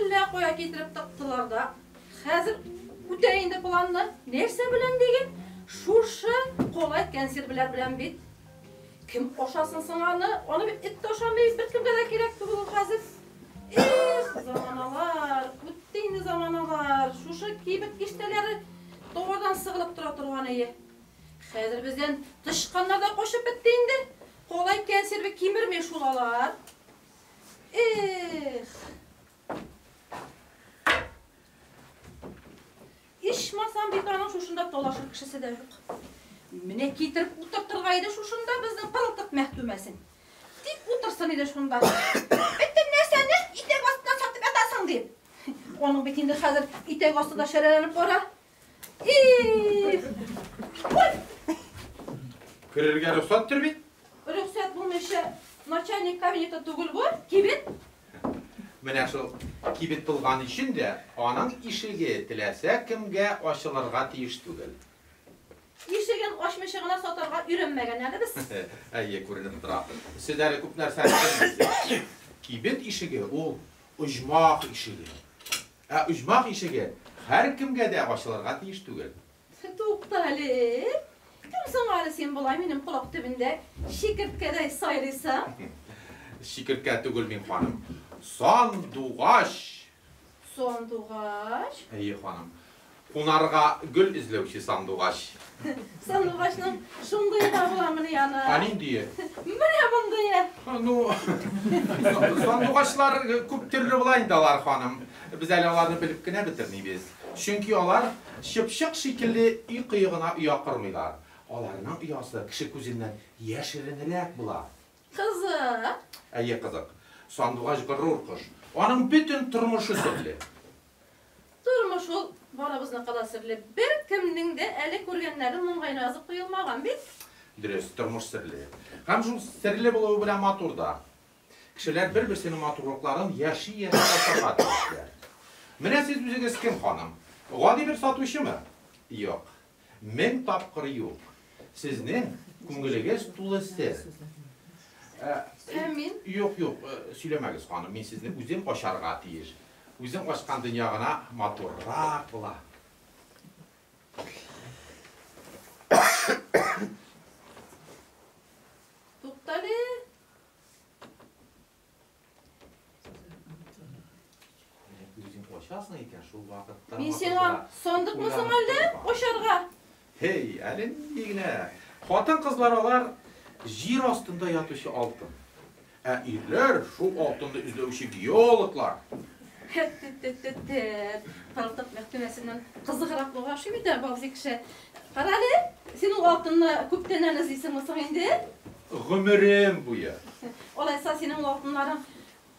Әллә кая китереп тыктылар да. Хәзер үтә инде планны. Нәрсә белән диген? Шушы калай консервлар белән бит. Кем ашасын соң аны? Аны бит эт тә ашамый, беркемгә дә кирәк түгел ул хәзер. Эх, заманалар, үтте инде заманалар. Шушы кибет киштәләре товардан сыгылып тора торган ие. Хәзер бездән тычканнар да качып бетте инде. Калай консервы кимерми шул алар. Эх! Ичмасам бит аның шушында талашыр кешесе дә юк. Менә китереп утыртырга иде шушында безнең пырылтык мәхтүмәсен. Тик утырсын иде шунда. Бөтен нәрсәне итәк астына сатып ятасың дип. Аның бит инде хәзер итәк асты да шәрәләнеп бара. Их! Ой! Керергә рөхсәттер бит? Рөхсәт булмыйча начальник кабинеты түгел бу, кибет. Менә шул кибет булган өчен дә аның ишеге теләсә кемгә ачылырга тиеш түгел. Ишеген ачмыйча гына сатарга өйрәнмәгән әле без. Әйе, күренеп тора. Сез әле күп нәрсәне белмисез. Кибет ишеге ул оҗмах ишеге. Ә оҗмах ишеге һәркемгә дә ачылырга тиеш түгел. Туктале, кем соң әле син болай минем колак төбендә чикерткәдәй сайрыйсың? Чикерткә түгел мин, ханым. Сандугач! Сандугач? Әйе, ханым. Кунарга гөл эзләүче сандугач. Сандугачның шундые да буламыни аны? Ә ниндие? Менә мондые. Ну, сандугачлар күп төрле була инде алар, ханым. Без әле аларны белеп кенә бетермибез. Чөнки алар чыпчык шикелле өй кыегына оя кормыйлар. Аларның оясы кеше күзеннән яшеренрәк була. Кызык. Әйе, кызык. Сандугач горур кош. Аның бөтен тормышы серле. Тормыш ул барыбызныкы да серле. Беркемнең дә әле күргәннәре маңгаена язып куелмаган бит. Дөрес, тормыш серле. Һәм шул серле булуы белән матур да. Кешеләр бер-берсенең матурлыкларын яши-яши ачарга тиешләр. Менә сез үзегез кем, ханым? Гади бер сатучымы? Юк. 1000 тапкыр юк. Сезнең күңелегез тулы сер. Ә мин? Юк, юк, сөйләмәгез, ханым. Мин сезне үзем ачарга тиеш. Үзең ачкан дөнья гына матуррак була. Туктале. Үзең ачасың икән, шул вакытта. Мин сиңа сандыкмы соң әллә ачарга? Һей, әле нинди генә. Хатын-кызлар алар җир астында ятучы алтын. Ә ирләр шул алтынны эзләүче геологлар. Тет-тет-тет. Тартып мәхкәмәсеннән кызыграк булган шул бит ә, абзый кеше. Кара әле, син ул алтынны күптәннән эзлисеңме соң инде? Гомерем буе. Алайса синең ул алтыннарың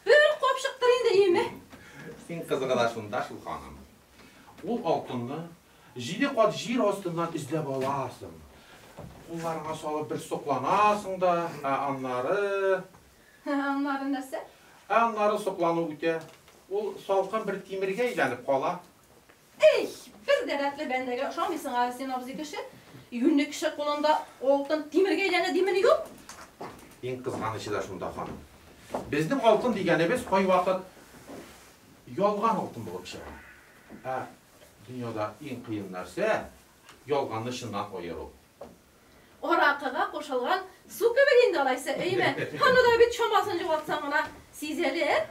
бер капчыктыр инде, име? Иң кызыгы да шунда шул, ханым. Ул алтынны җиде кат җир астыннан эзләп аласың. Кулларыңа салып бер сокланасың да, ә аннары... Ә аннары нәрсә? Ә аннары соклану үтә. Ул салкын бер тимергә әйләнеп кала. Эй, бер дә рәтле бәндәгә ошамыйсың әле син, абзый кеше. Юньле кеше кулында алтын тимергә әйләнә димени юк? Иң кызганычы да шунда, ханым. Безнең алтын дигәнебез кайвакыт ялган алтын булып чыга. Ә дөньяда иң кыен нәрсә ялганны чыннан аеру. Аракыга кушылган су кебек инде алайса, әйме? Аны да бит чамасын югалтсаң гына сизелер.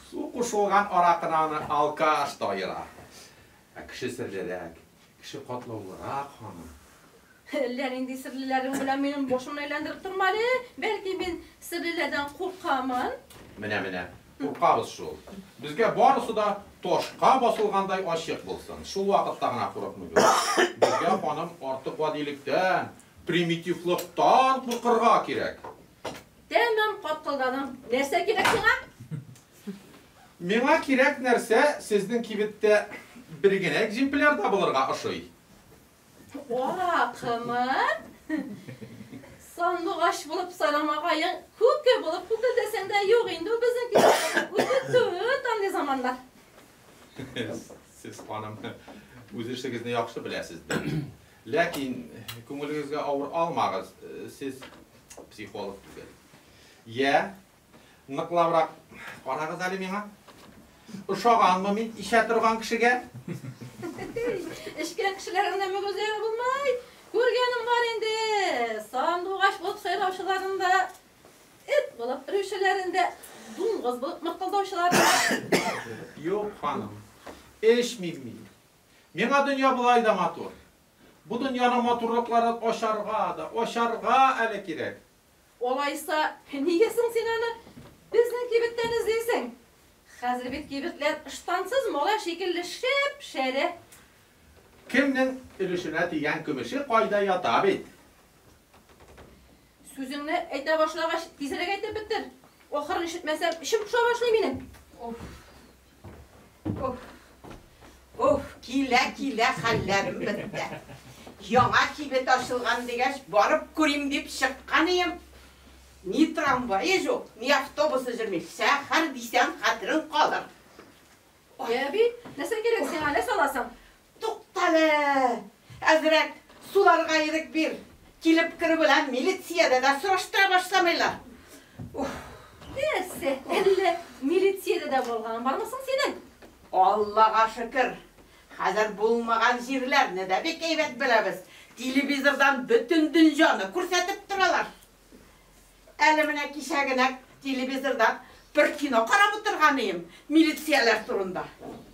Су кушылган аракыны аны алкаш та аера. Ә кеше серлерәк, кеше катлаулырак, ханым. Әллә нинди серлеләрең белән минем башымны әйләндереп торма әле. Бәлки мин серлеләрдән куркамын? Менә-менә, куркабыз шул. Безгә барысы да ташка басылгандай ачык булсын. Шул вакытта гына курыкмыйбыз. Безгә, ханым, артык гадилектән, примитивлыктан куркырга кирәк. Тәмам каткылдадың. Нәрсә кирәк сиңа? Миңа кирәк нәрсә сезнең кибеттә бер генә экземпляр да булырга ошый. Аракымы? Сандугач булып сайрамагаең, күке булып күкелдәсәң дә юк инде ул безнең кибеттә. Үтте үт андый заманнар. Сез, ханым, үз эшегезне яхшы беләсездер. Ләкин күңелегезгә авыр алмагыз, сез психолог түгел. Йә, ныклабрак карагыз әле миңа. Ошаганмы мин ишә торган кешегә? Эчкән кешеләрнең мөгезләре булмый. Күргәнем бар инде. Сандугач булып сайраучыларын да, эт булып өрүчеләрен дә, дуңгыз булып мыркылдаучыларын да. Юк, ханым. Эчмим мин. Миңа дөнья болай да матур. Бу дөньяның матурлыкларын ачарга да, ачарга әле кирәк. Алайса, нигә соң син аны безнең кибеттән эзлисең? Хәзер бит кибетләр ыштансыз малай шикелле шәп-шәрә. Кемнең өлешенә тигән көмеше кайда ята бит? Сүзеңне әйтә башлагач, тизрәк әйтеп бетер. Ахырын ишетмәсәм, эчем поша башлый минем. Оф. Оф. Оф, килә-килә хәлләрем бетте. Яңа кибет ачылган дигәч, барып күрим дип чыккан ием. Ни трамвае юк, ни автобусы йөрми. Шәһәр дисәң, хәтерең калыр. Ой, әби, нәрсә кирәк сиңа, нәрсә аласың? Туктале! Әзрәк суларга ирек бир. Килеп керү белән милициядә дә сораштыра башламыйлар. Уф. Нәрсә, әллә милициядә дә булганың бармы соң синең? Аллага шөкер, хәзер булмаган җирләрне дә бик әйбәт беләбез. Телевизордан бөтен дөньяны күрсәтеп торалар. Әле менә кичә генә телевизордан бер кино карап утырган идем, милицияләр турында.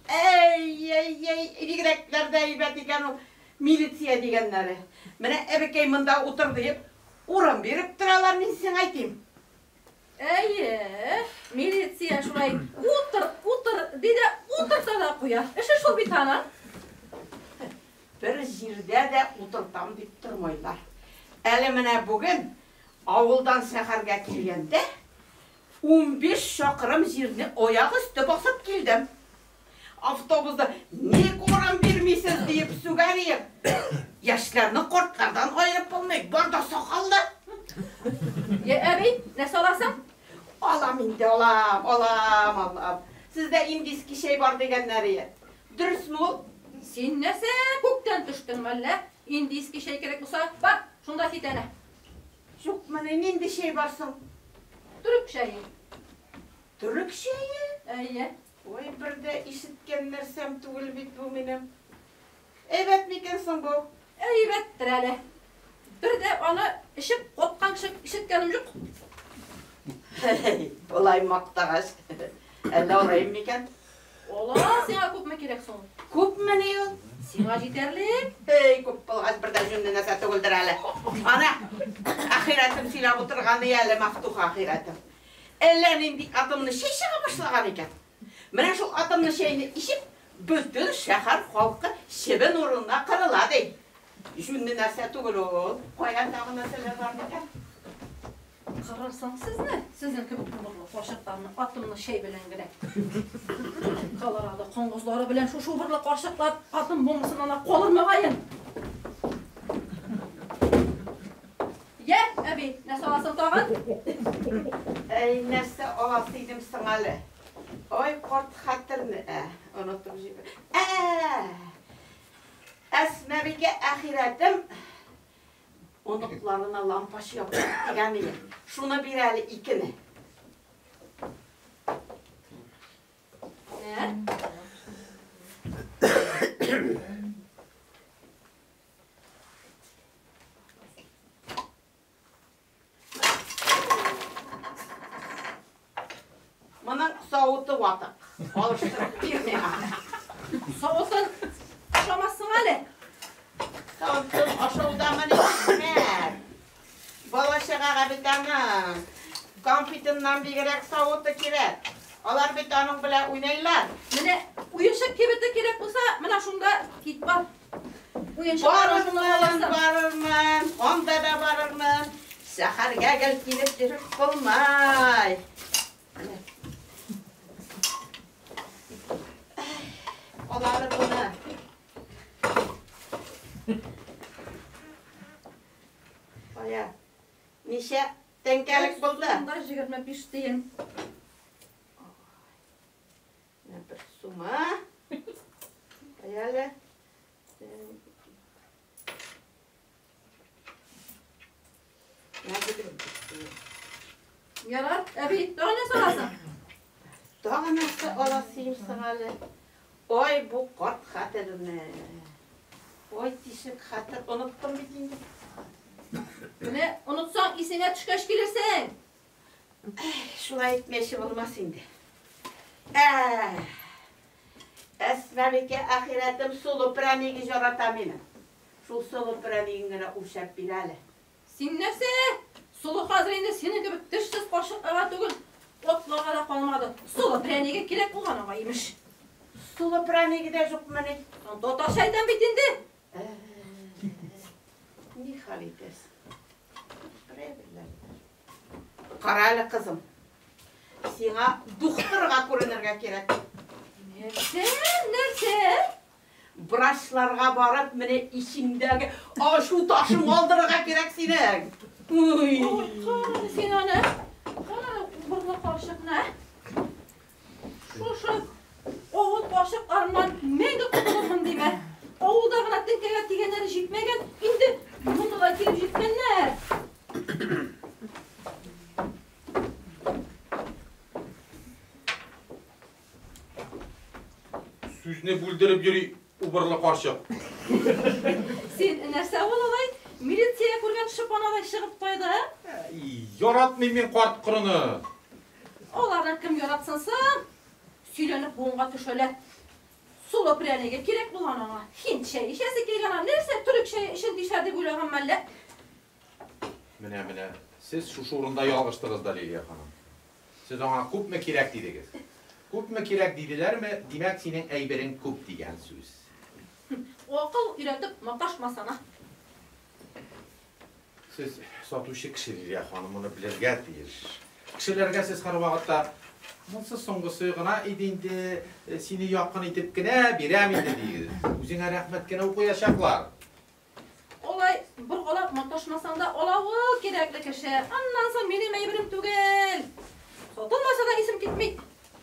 Әй-әй-әй, бигрәкләр дә әйбәт икән ул милиция дигәннәре. Менә әбекәй монда утыр диеп, урын биреп торалар, мин сиңа әйтим. Әйе, милиция шулай утыр, утыр ди дә утырта да куя. Эше шул бит аның. Бер җирдә дә утыртам дип тормыйлар. Әле менә бүген авылдан шәһәргә килгәндә 15 чакрым җирне аяк өсте басып килдем. Автобуста ник урын бирмисез диеп сүгәр идем. Яшьләрне кортлардан аерып булмый, бар да сакаллы. Е, әби, нәрсә аласың? Алам инде, алам, алам, алам. Сездә индийский чәй бар дигәннәр иде. Дөресме ул? Син нәрсә күктән төштең мәллә? Индийский чәй кирәк булса, бар, шунда кит әнә. Юк, менә нинди чәй бар соң? Төрек чәе. Төрек чәе? Әйе. Ой, бер дә ишеткән нәрсәм түгел бит бу минем. Әйбәт микән соң бу? Әйбәттер әле. Бер дә аны эчеп каткан кеше ишеткәнем юк. Болай мактагач, әллә алайым микән? Ала, сиңа күпме кирәк соң? Күпмени ул? Сиңа җитәрлек. Эй, күп булгач бер дә җүнле нәрсә түгелдер әле. Ана, ахирәтем сөйләп утырган әле, Мафтуха ахирәтем. Әллә нинди атомны чәй чыга башлаган икән. Менә шул атомны чәйне эчеп, бөтен шәһәр халкы чебен урынына кырыла ди. Җүнле нәрсә түгел ул. Кая тагы нәрсәләр бар микән? Кырырсың сезне, сезнең кебек убырлы карчыкларны атомны чәй белән генә. Колорадо коңгызлары белән шушы убырлы карчыклар атом бомбасыннан да калыр мөгаен. Йә, әби, нәрсә аласың тагын? Әй, нәрсә аласы идем соң әле? Ой, карт хәтерне, онытып җибәр. Әсмәбикә ахирәтем оныкларына лампач яптырып дигән иде. Шуны бир әле икене. Ә? Моның савыты ватык. Алыштырып бир миңа. Савытын ашамассың әле. Савытын ашаудамы ни хикмәт? Бала чагага бит аның конфетыннан бигрәк савыты кирәк. Алар бит аның белән уйныйлар. Менә уенчык кибете кирәк булса, менә шунда кит бар. Уенчык Барырмын, барырмын, анда да барырмын. Шәһәргә гел килеп йөреп булмай. Алары моны. Кая? Ничә тәңкәлек булды? Шунда 25 тиен. Менә бер сума. Кая әле? Ярар, әби, тагын нәрсә аласың? Тагын нәрсә аласыем соң әле? Ой, бу карт хәтерне. Ой, тишек хәтер, оныттым бит инде. Менә онытсаң, исеңә төшкәч килерсең. Шулай итмәче булмас инде. Ә, Әсмабикә ахирәтем солы прәниге ярата минем. Шул солы прәниген генә үлчәп бир әле. Син нәрсә? Солы хәзер инде синең кебек тешсез карчыкларга түгел, атларга да калмады. Солы прәниге кирәк булган аңа, имеш. Солы прәниге дә юкмыни? Татарча әйтәм бит инде. Ни хәл итәсең? Берәберләр. Кара әле, кызым. Сиңа духтырга күренергә кирәк. Нәрсә? Нәрсә? Врачларга барып, менә ичеңдәге ачу ташын алдырырга кирәк синең. Уй. Ой, кара син аны. Кара убырлы карчыкны. Шушы авыл карчыкларыннан мәңге котылырмын димә. Авылда гына теңкәгә тигәннәре җитмәгән, инде монда да килеп җиткәннәр. Сүзне бүлдереп йөри убырлы карчык. Син нәрсә ул алай? Милиция күргән шыпанадай чыгып куйды. Яратмыйм мин карт корыны. Аларны кем яратсын соң? Сөйләнеп буынга төшәләр. Солы прәниге кирәк булган аңа. Һинд чәе эчәсе килгән аңа. Нәрсә төрек чәе эчен тишәр дип уйлаган мәллә? Менә, менә, сез шушы урында ялгыштыгыз да, Лилия ханым. Сез аңа күпме кирәк дидегез. Күпме кирәк диделәрме, димәк, синең әйберең күп дигән сүз. Акыл өйрәтеп маташмасана. Сез сатучы кеше, Лилия ханым, моны белергә тиеш. Кешеләргә сез һәрвакытта монсы соңгысы гына иде инде, сине якын итеп кенә бирәм инде дигез. Үзеңә рәхмәт кенә укыячаклар. Алай боргалап маташмасаң да ала ул кирәкле кеше. Аннан соң минем әйберем түгел. Сатылмаса да исем китми.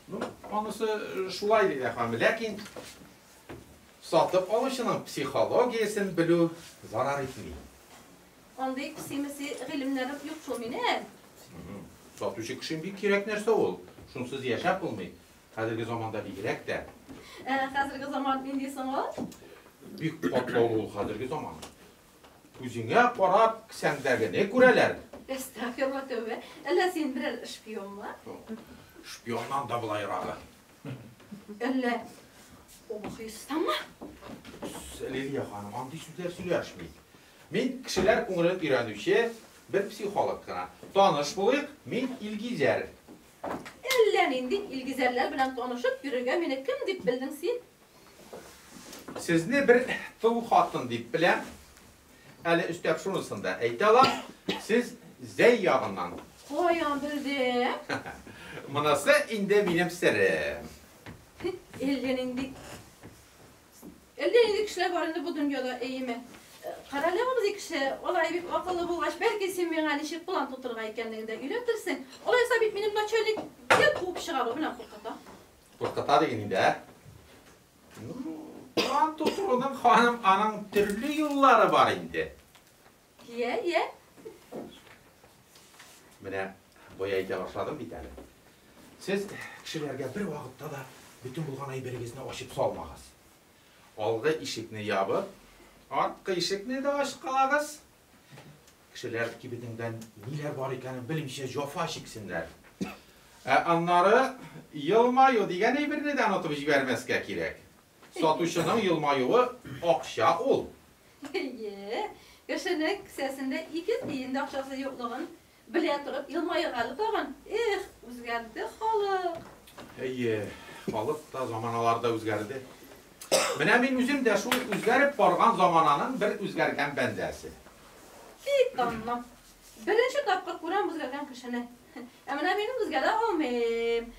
Ну, анысы шулай, Лилия ханым, ләкин сатып алучының психологиясен белү зарар итми. Андый псимеси гыйлемнәрем юк шул минем. Сатучы кеше бик кирәк нәрсә ул. Шунсыз яшәп булмый. Хәзерге заманда бигрәк тә. Хәзерге заман нинди соң ул? Бик катлаулы ул хәзерге заман. Күзеңә карап, кесәңдәгене күрәләр. Әстәгъфирулла, тәүбә. Әллә син берәр шпионмы? Шпионнан да былайрагы. Әллә Обухистанмы? Лилия ханым, андый сүзләр сөйләшми. Мин кешеләр күңелен өйрәнүче бер психолог кына. Таныш булыйк, мин Илгизәр. Әллә нинди Илгизәрләр белән танышып йөрергә мине кем дип белдең син? Сезне бер тол хатын дип беләм. Әле өстәп шунысын да әйтә алам. Сез Зәй ягыннан. Каян белдең? Монысы инде минем серем. Әллә нинди Әллә нинди кешеләр бар инде бу дөньяда, әйеме? Карале абзый кеше, алай бик акыллы булгач, бәлки син миңа ничек план тутырырга икәнлеген дә өйрәтерсең. Алайса бит минем начальник гел куып чыгар, ул белән куркыта. Куркыта диген инде, ә? Ну, план тутыруның, ханым, аның төрле юллары бар инде. Йә, йә. Менә бая әйтә башладым бит әле. Сез кешеләргә бер вакытта да бөтен булган әйберегезне ачып салмагыз. Алгы ишекне ябып, арткы ишекне дә ачкалагыз. Кешеләр кибетеңдән ниләр бар икәнен белмичә җафа чиксеннәр. Ә аннары елмаю дигән әйберне дә онытып җибәрмәскә кирәк. Сатучының елмаюы акча ул. Әйе, кешенең кесәсендә 2 тиен дә акчасы юклыгын белә торып елмаерга әле тагын. Эх, үзгәрде халык. Әйе, халык та, заманалар да үзгәрде. Менә мин үзем дә шул үзгәреп барган замананың бер үзгәргән бәндәсе. Кит аннан. Беренче тапкыр күрәм үзгәргән кешене. Ә менә мин үзгәрә алмыйм.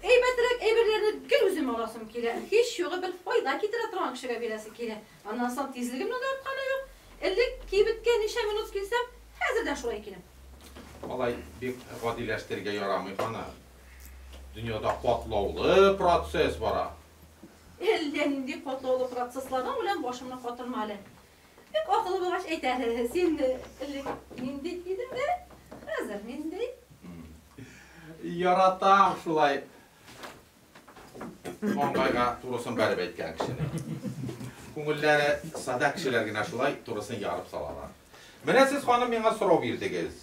Әйбәтрәк әйберләрне гел үзем аласым килә. Һич югы бер файда китерә торган кешегә бирәсе килә. Аннан соң тизлегемне дә артканы юк. Элек кибеткә ничә минут килсәм, хәзер дә шулай киләм. Алай бик гадиләштерергә ярамый, ханым. Дөньяда катлаулы процесс бара. Әллә нинди катлаулы процессларың белән башымны катырма әле. Бик акыллы булгач әйт әле, син элек нинди идең дә, хәзер нинди? Яратам шулай Маңгайга турысын бәреп әйткән кешене. Күңелләре садә кешеләр генә шулай турысын ярып салалар. Менә сез, ханым, миңа сорау бирдегез.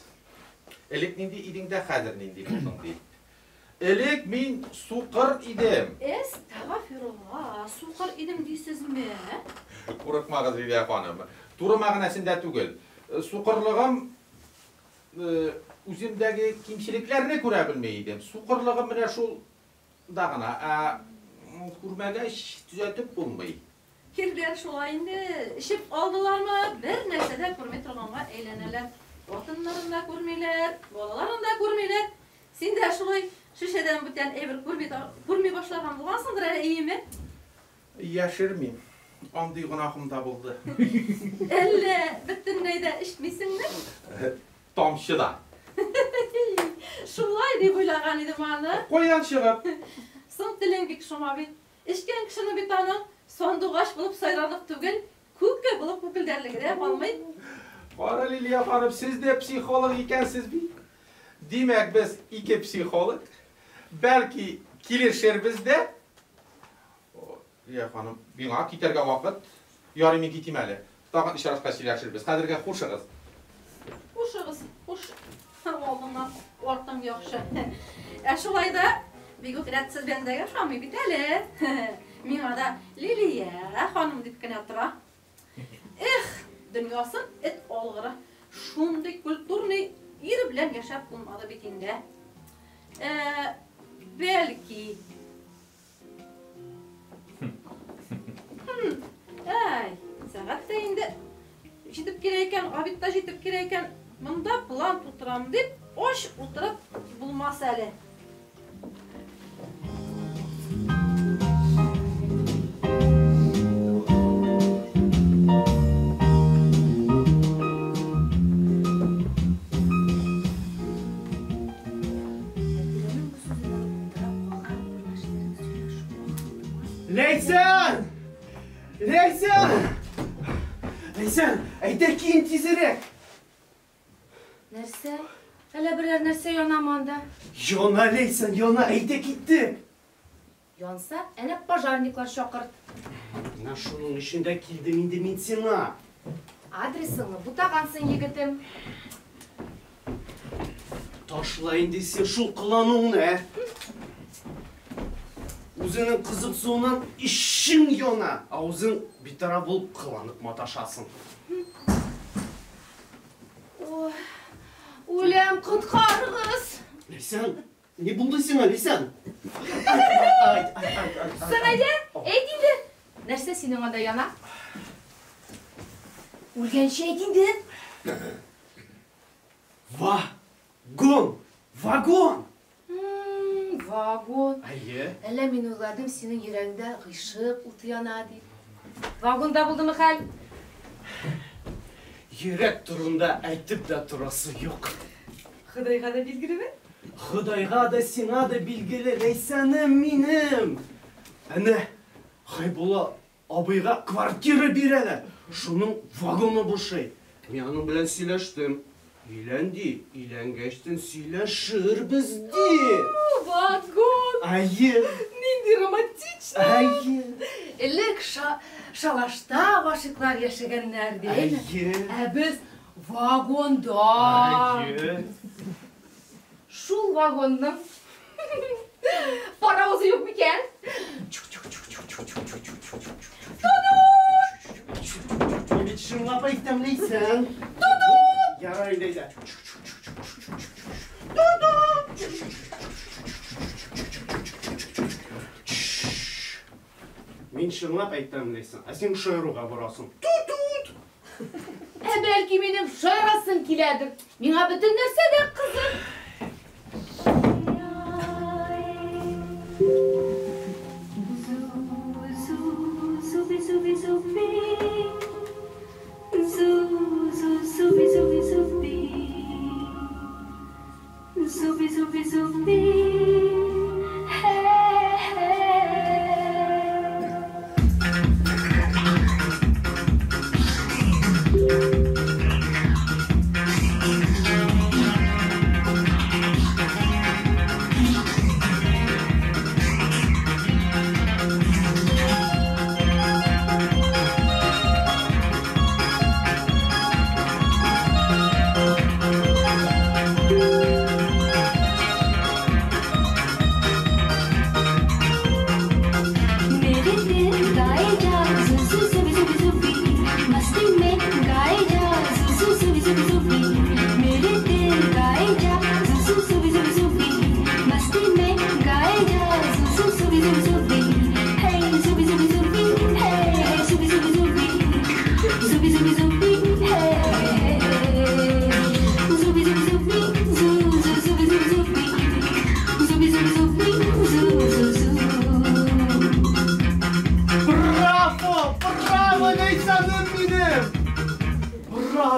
Элек нинди идең дә хәзер нинди булдың дип. Элек мин сукыр идем. Әстәгафирулла, сукыр идем дисезме? Курыкмагыз, Лилия ханым. Туры мәгънәсендә түгел. Сукырлыгым үземдәге кимчелекләрне күрә белми идем. Сукырлыгым менә шул да гына. Ә күрмәгәч төзәтеп булмый. Ирләр шулай инде, эчеп алдылармы, бер нәрсә дә күрми торганга әйләнәләр. Хатыннарын да күрмиләр, балаларын да күрмиләр. Син дә шулай шешәдән бүтән әйбер күрми, күрми башлаган булгансыңдыр әле, иеме? Яшермим, андый гөнаһым да булды. Әллә бөтенләй дә эчмисеңме? Тамчы да. Шулай дип уйлаган идем аны. Каян чыгып? Соң телең бик шома бит. Эчкән кешене бит аның сандугач булып сайрарлык түгел, күке булып күкелдәрлеге дә калмый. Кара, Лилия ханым, сез дә психолог икәнсез бит. Димәк, без ике психолог. Бәлки, килешербез дә. Лилия ханым, миңа китәргә вакыт. Ярый, мин китим әле. Тагын очрашкач сөйләшербез. Хәзергә хушыгыз. Хушыгыз, хуш. Алдыңнан артың яхшы. Ә шулай да бик үк рәтсез бәндәгә ошамый бит әле. Миңа да Лилия ханым дип кенә тора. Эх, дөньясын эт алгыры. Шундый культурный ир белән яшәп булмады бит инде. Ә, бәлки. Әй, сәгать тә инде җитеп килә икән, обед та җитеп килә икән. Монда план тутырам дип, ач утырып булмас әле. Ләйсән! Ләйсән! Ләйсән, әйдә киен тизрәк! Нәрсә? Әллә берәр нәрсә янамы анда? Яна, Ләйсән, яна, әйдә киттек! Янса, әнә пожарниклар чакырт. Менә шуның өчен дә килдем инде мин сиңа. Адресыңны бутагансың, егетем. Ташла инде син шул кылануыңны, ә? Үзеңнең кызыксынуыннан эчең яна, ә үзең битараф булып кыланып маташасың. Ой, үләм, коткарыгыз! Ләйсән, ни булды сиңа, Ләйсән? Айт, айт, айт, айт. Соң әйдә, әйт инде. Нәрсә синең анда яна? Үлгәнче әйт инде. Вагон! Вагон! Вагон. Әйе. Әллә мин уйладым, синең йөрәгеңдә гыйшык уты яна дип. Вагонда булдымы хәл? Йөрәк турында әйтеп тә торасы юк. Ходайга да билгелеме? Ходайга да, сиңа да билгеле, Ләйсәнем минем. Әнә, Хәйбулла абыйга квартира бирәләр. Шуның вагоны бушый. Мин аның белән сөйләштем. Өйлән ди, өйләнгәчтен сөйләшербез ди. Вагон! Әйе. Нинди романтично! Әйе. Элек шалашта гашыйклар яшәгәннәр ди. Әйе. Ә без вагонда. Әйе. Шул вагонның паровозы юк микән? Мин бит чынлап әйтәм, Ләйсән. Ярар инде, әйдә. Мин чынлап әйтәм, Ләйсән, ә син шаяруга барасың. Ту-тут! Ә бәлки минем шаярасым киләдер. Миңа бөтен нәрсә дә кызык.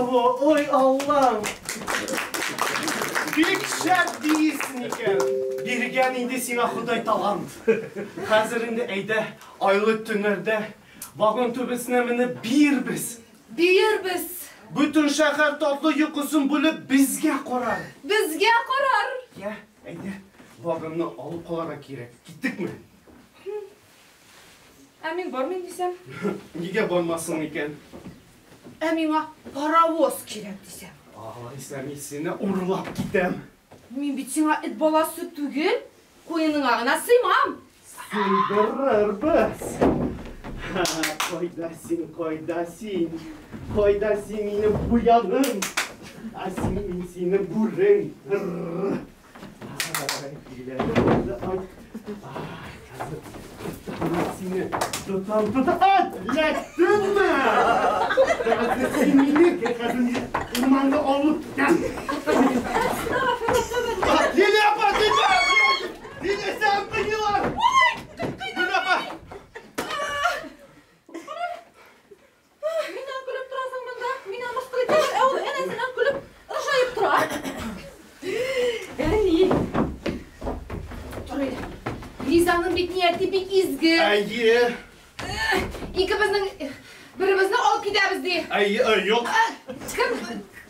Браво! Ой, Аллам! Бик шәп биисең икән. Биргән инде сиңа Ходай талант. Хәзер инде әйдә, айлы төннәрдә вагон түбәсенә менеп биербез. Биербез. Бөтен шәһәр татлы йокысын бүлеп безгә карар. Безгә карар. Я, әйдә, вагонны алып калырга кирәк. Киттекме? Ә мин бармыйм дисәм? Нигә бармасын икән? Ә миңа паровоз кирәк дисәм? Алайса мин сине урлап китәм. Мин бит сиңа эт баласы түгел, куеныңа гына сыймам. Сыйдырырбыз. Кайда син, кайда син? Кайда син минем куяным? Ә син, мин сине бүрең. Ай, хәзер тотам сине. Тотам, тотам. Эләктеңме? Хәзер син мине, хәзер мин урманга алып китәм. Лилия апа, Лилия! Лилия, син кыйныйлар! Лилия апа! Миннән көлеп торасың монда, миннән мыскыл итәләр, ә ул әнәсеннән көлеп ыржаеп тора. Әни. Тор әле. Ризаның бит нияте бик изге. Әйе. Икебезнең беребезне алып китәбез ди. Әйе, юк. Кем?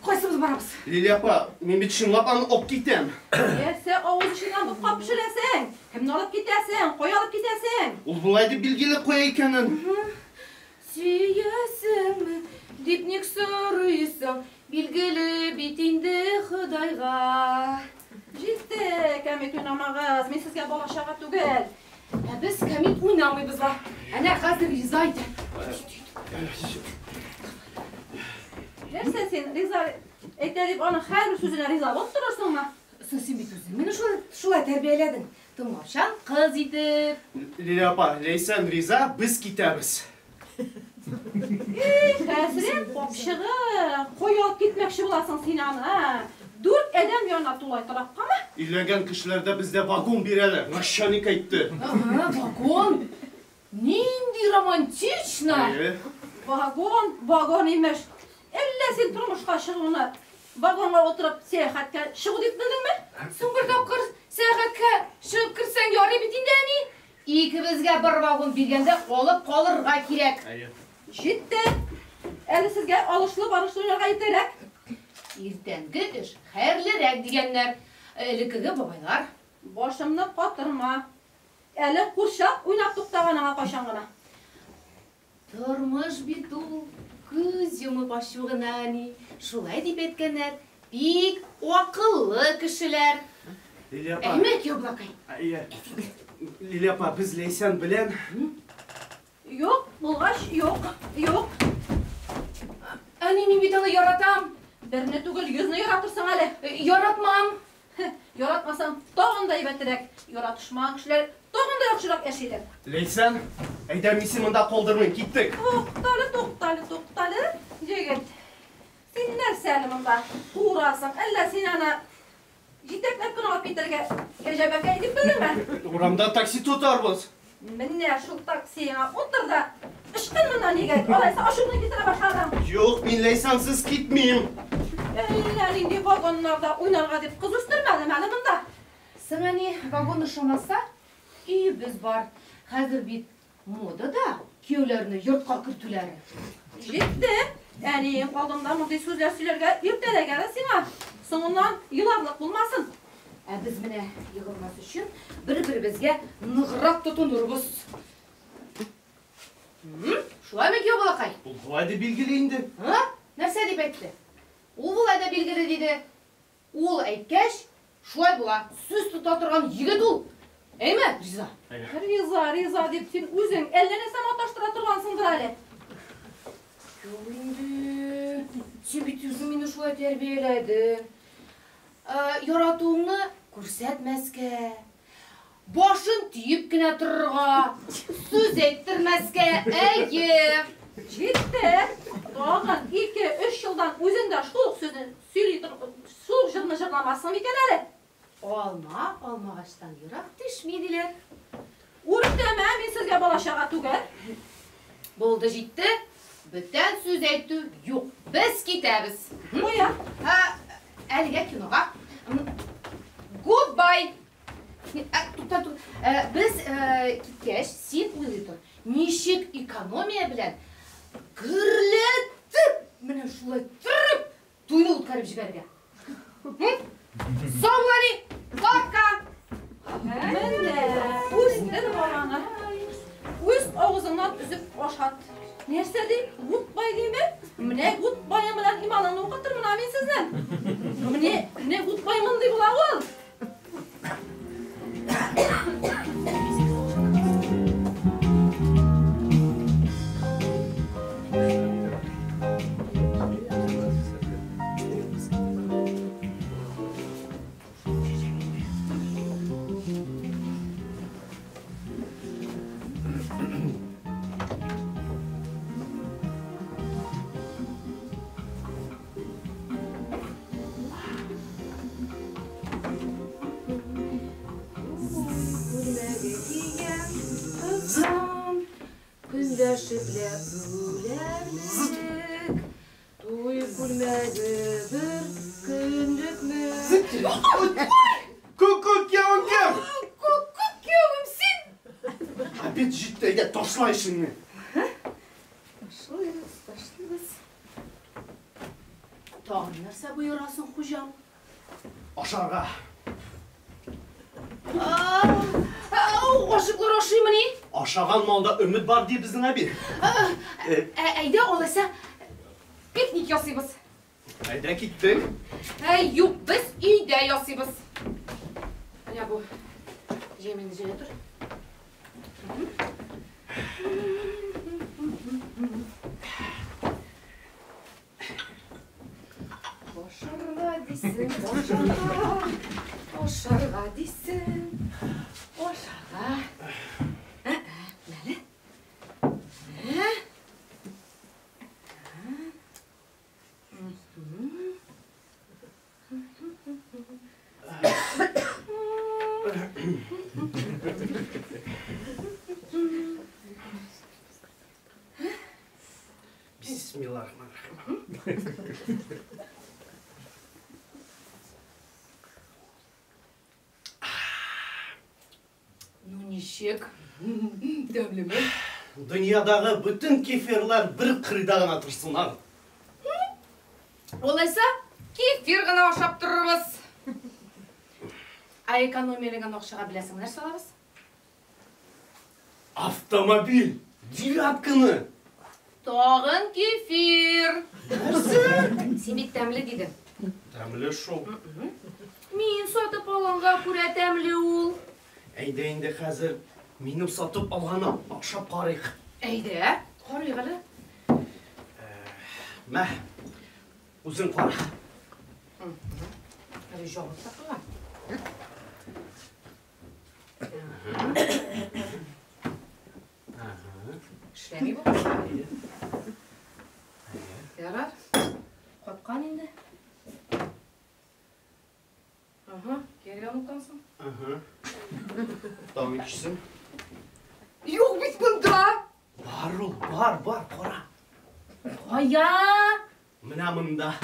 Кайсыбыз барабыз? Лилия апа, мин бит чынлап аны алып китәм. Нәрсә авыз эченнән ботка пешерәсең? Кемне алып китәсең? Кая алып китәсең? Ул болай дип билгеле куя икәнен. Сөясеңме? Дип ник сорыйсың? Билгеле бит инде Ходайга. Җитте, кәмит уйнамагыз. Мин сезгә бала чага түгел. Ә без кәмит уйнамыйбыз ла. Әнә хәзер Риза әйтә. Нәрсә син, Риза әйтә дип аның һәрбер сүзенә риза булып торырсыңмы? Соң син бит үзең мине шулай тәрбияләдең. Тыңлаучан кыз итеп. Лилия апа, Ләйсән риза, без китәбез. Эй, хәзрәт капчыгы, кая алып китмәкче буласың син аны, а? Дүрт адәм янына тулай тораккамы? Өйләнгән кешеләрдә бездә вагон бирәләр. Начальник әйтте. Ага, вагон. Нинди романтично. Әйе. Вагон, вагон имеш. Әллә син тормышка чыгуны вагонга утырып сәяхәткә чыгу дип белдеңме? Соң бер тапкыр сәяхәткә чыгып керсәң ярый бит инде, әни. Икебезгә бер вагон биргәндә алып калырга кирәк. Әйе. Җитте. Әле сезгә алышлы барышлы уйнарга иртәрәк. Иртәнге эш хәерлерәк дигәннәр. Элеккеге бабайлар. Башымны катырма. Әле курчак уйнап туктаган аңа кайчан гына. Тормыш бит ул күз йомып ачу гына, әни. Шулай дип әйткәннәр. Бик акыллы кешеләр. Лилия апа. Әйме, Яблакай? Әйе. Лилия апа, без Ләйсән белән Юк, булгач, юк, юк. Әни, мин бит аны яратам. Берне түгел, йөзне яратырсың әле. Яратмам. Яратмасаң, тагын да әйбәтрәк. Яратышмаган кешеләр тагын да яхшырак яшиләр. Ләйсән, әйдә мин сине монда калдырмыйм, киттек. Туктале, туктале, туктале, егет. Син нәрсә әле монда курасың? Әллә син аны җитәкләп кенә алып китәргә кәҗәбәкәй дип белдеңме? Урамда такси тотарбыз. Менә шул таксиңа утыр да ычкын моннан, егет. Алайса ачуыңны китерә башладың. Юк, мин Ләйсәнсез китмим. Әллә нинди вагоннарда уйнарга дип кыз үстермәдем әле монда. Соң, әни, вагон ошамаса, өебез бар. Хәзер бит модада кияүләрне йортка кертүләре. Җитте. Әниең алдында мондый сүзләр сөйләргә иртәрәк әле сиңа. Соңыннан еларлык булмасын. Ә без менә егылмас өчен бер-беребезгә ныграк тотынырбыз. Шулаймы, кияү балакай? Ул болай дип билгеле инде. А? Нәрсә дип әйтте? Ул болай да билгеле диде. Ул әйткәч, шулай була. Сүз тота торган егет ул. Әйме, Риза? Риза, Риза дип син үзең әллә нәрсә маташтыра торгансыңдыр әле. Юк инде. Син бит үзең мине шулай тәрбияләдең. Яратуыңны күрсәтмәскә, башын төеп кенә торырга, сүз әйттермәскә, әйе. Җитте. Тагын 2-3 елдан үзең дә шул ук сүзне сөйли тор, шул ук җырны җырламассың микән әле? Алма алмагачтан ерак төшми диләр. Үртәмә, мин сезгә бала чага түгел. Булды, җитте. Бүтән сүз әйтү юк. Без китәбез. Кая? Әлегә кинога. Goodbye. Тукта, тукта. Без киткәч, син уйлый тор. Ничек экономия белән гөрләтеп, менә шулай торып туйны үткәреп җибәрергә. Сау бул, әни! Пока! Менә, үстер баланы. Үз авызыңнан өзеп ашат. Нәрсә ди? Goodbye диме? Менә goodbye белән иманыңны укытырмын мин сезнең. Менә, менә goodbye мондый була ул. Көндәшепләп үләрлек, туй күлмәге бер көнлекме? Күк киявем кем? Күк киявем син! Обед җитте, әйдә, ташла эшеңне. Ташлыйбыз, ташлыйбыз. Тагын нәрсә боерасың, хуҗам? Ашарга. Гашыйклар ашыймыни? Ашаган малда өмет бар ди безнең әби. Әйдә, алайса, пикник ясыйбыз. Әйдә, киттек. Юк, без өйдә ясыйбыз. Менә бу җәймәне җәя тор. Ашарга дисең, ашарга. Ашарга дисең, ашарга. Мәле. Бисмиллахиррахманиррахим. Ну ничек? Тәмлеме? Дөньядагы бөтен кефирлар бер кырыйда гына торсыннар. Алайса, кефир гына ашап торырбыз. Ә экономияләгән акчага беләсең нәрсә алабыз? Автомобиль! Девятканы! Тагын кефир! Нәрсә? Син бит тәмле дидең. Тәмле шул. Мин сатып алганга күрә тәмле ул. Әйдә инде хәзер минем сатып алганы ашап карыйк. Әйдә, карыйк әле. Мә, үзең кара. Әле җавап та кылган. Эшләми бу. Ярар. Каткан инде. Ага, кире оныткансың. Ага. Тагын икенчесен. Юк бит монда. Бар ул, бар, бар, кара. Кая? Менә монда.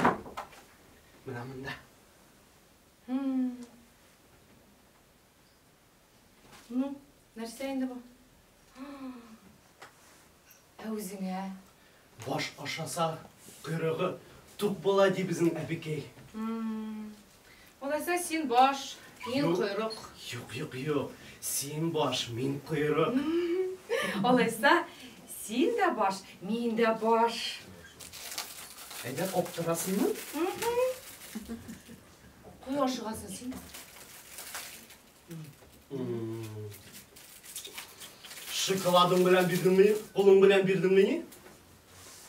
Менә монда. Ну, нәрсә инде бу? Ә үзеңә? Баш ашаса, койрыгы тук була ди безнең әбекәй. Алайса син баш, мин койрык. Юк, юк, юк. Син баш, мин койрык. Алайса син дә баш, мин дә баш. Әйдә, аптырасыңмы? Кая ашыгасың син? Шоколадың белән бирдеңме? Кулың белән бирдеңме?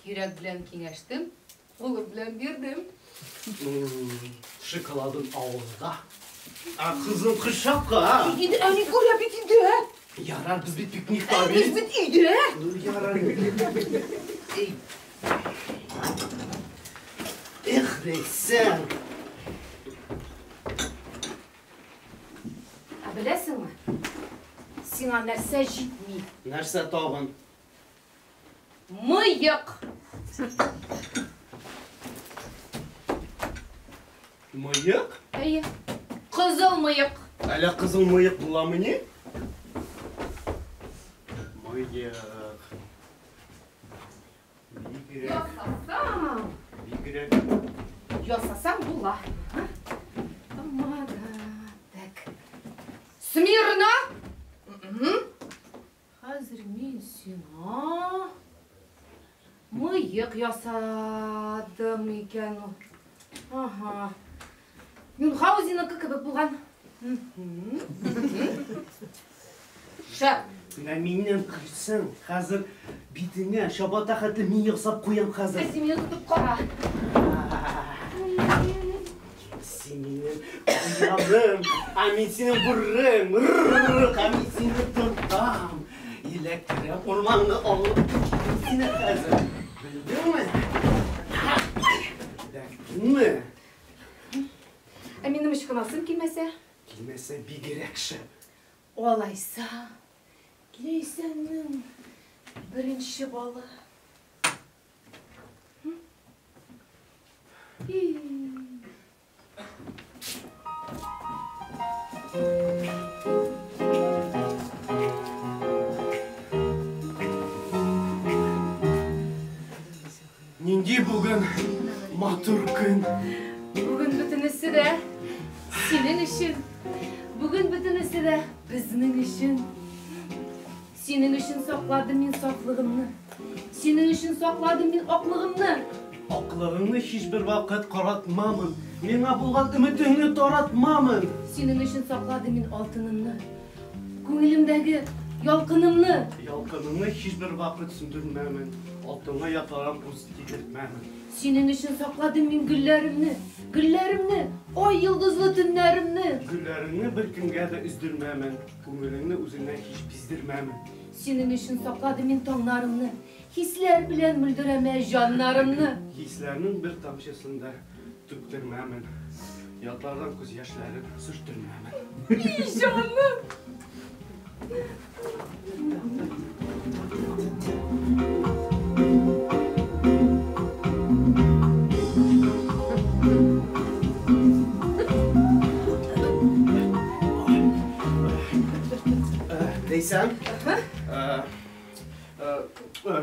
Йөрәк белән киңәштем, кулым белән бирдем. Шоколадың авызда. Ә кызың кочакка. Инде әни күрә бит инде. Ярар, без бит пикникта бит. Без бит өйдә. Ну, ярар. Эх, Рәйсән. Ә беләсеңме? Сиңа нәрсә җитми? Нәрсә тагын? Мыек. Мыек? Әйе. Кызыл мыек. Әллә кызыл мыек буламыни? Мыек. Бигрәк. Ясасаң. Бигрәк. Ясасаң була. Помада. Так. Смирно. Хәзер мин сиңа мыек ясадым икән ул. Ага. Мюнхгаузенныкы кебек булган. Шәп. Менә миннән көлсәң, хәзер битеңә чабата хәтле мин ясап куям хәзер. Ә син мине тотып кара. Син минем куяным, ә мин синең бүрем. Ә мин сине тотам. Иләктереп урманны алып китәм сине хәзер. Белдеңме? Белдеңме? Ә минем ычкынасым килмәсә? Килмәсә бигрәк шәп. Алайса, Ләйсәннең беренче балы. Нинди бүген матур көн. Бүген бөтенесе дә синең өчен. Бүген бөтенесе дә безнең өчен. Синең өчен сакладым мин сафлыгымны. Синең өчен сакладым мин аклыгымны. Аклыгыңны һичбер вакыт каратмамын. Миңа булган өметеңне таратмамын. Синең өчен сакладым мин алтынымны. Күңелемдәге ялкынымны. Ялкыныңны һичбер вакыт сүндермәмен. Алтынга ятарам күз тидертмәмен. Синең өчен сакладым мин гөлләремне, гөлләремне, ай йолдызлы төннәремне. Гөлләреңне беркемгә дә өздермәмен. Күңелеңне үзеңнән һич биздермәмен. Синең өчен сакладым мин таңнарымны, хисләр белән мөлдерәмә җаннарымны. Хисләрнең бер тамчысын да түктермәмен. Ятлардан күз яшьләрен сөрттермәмен. И җаным! Ләйсән?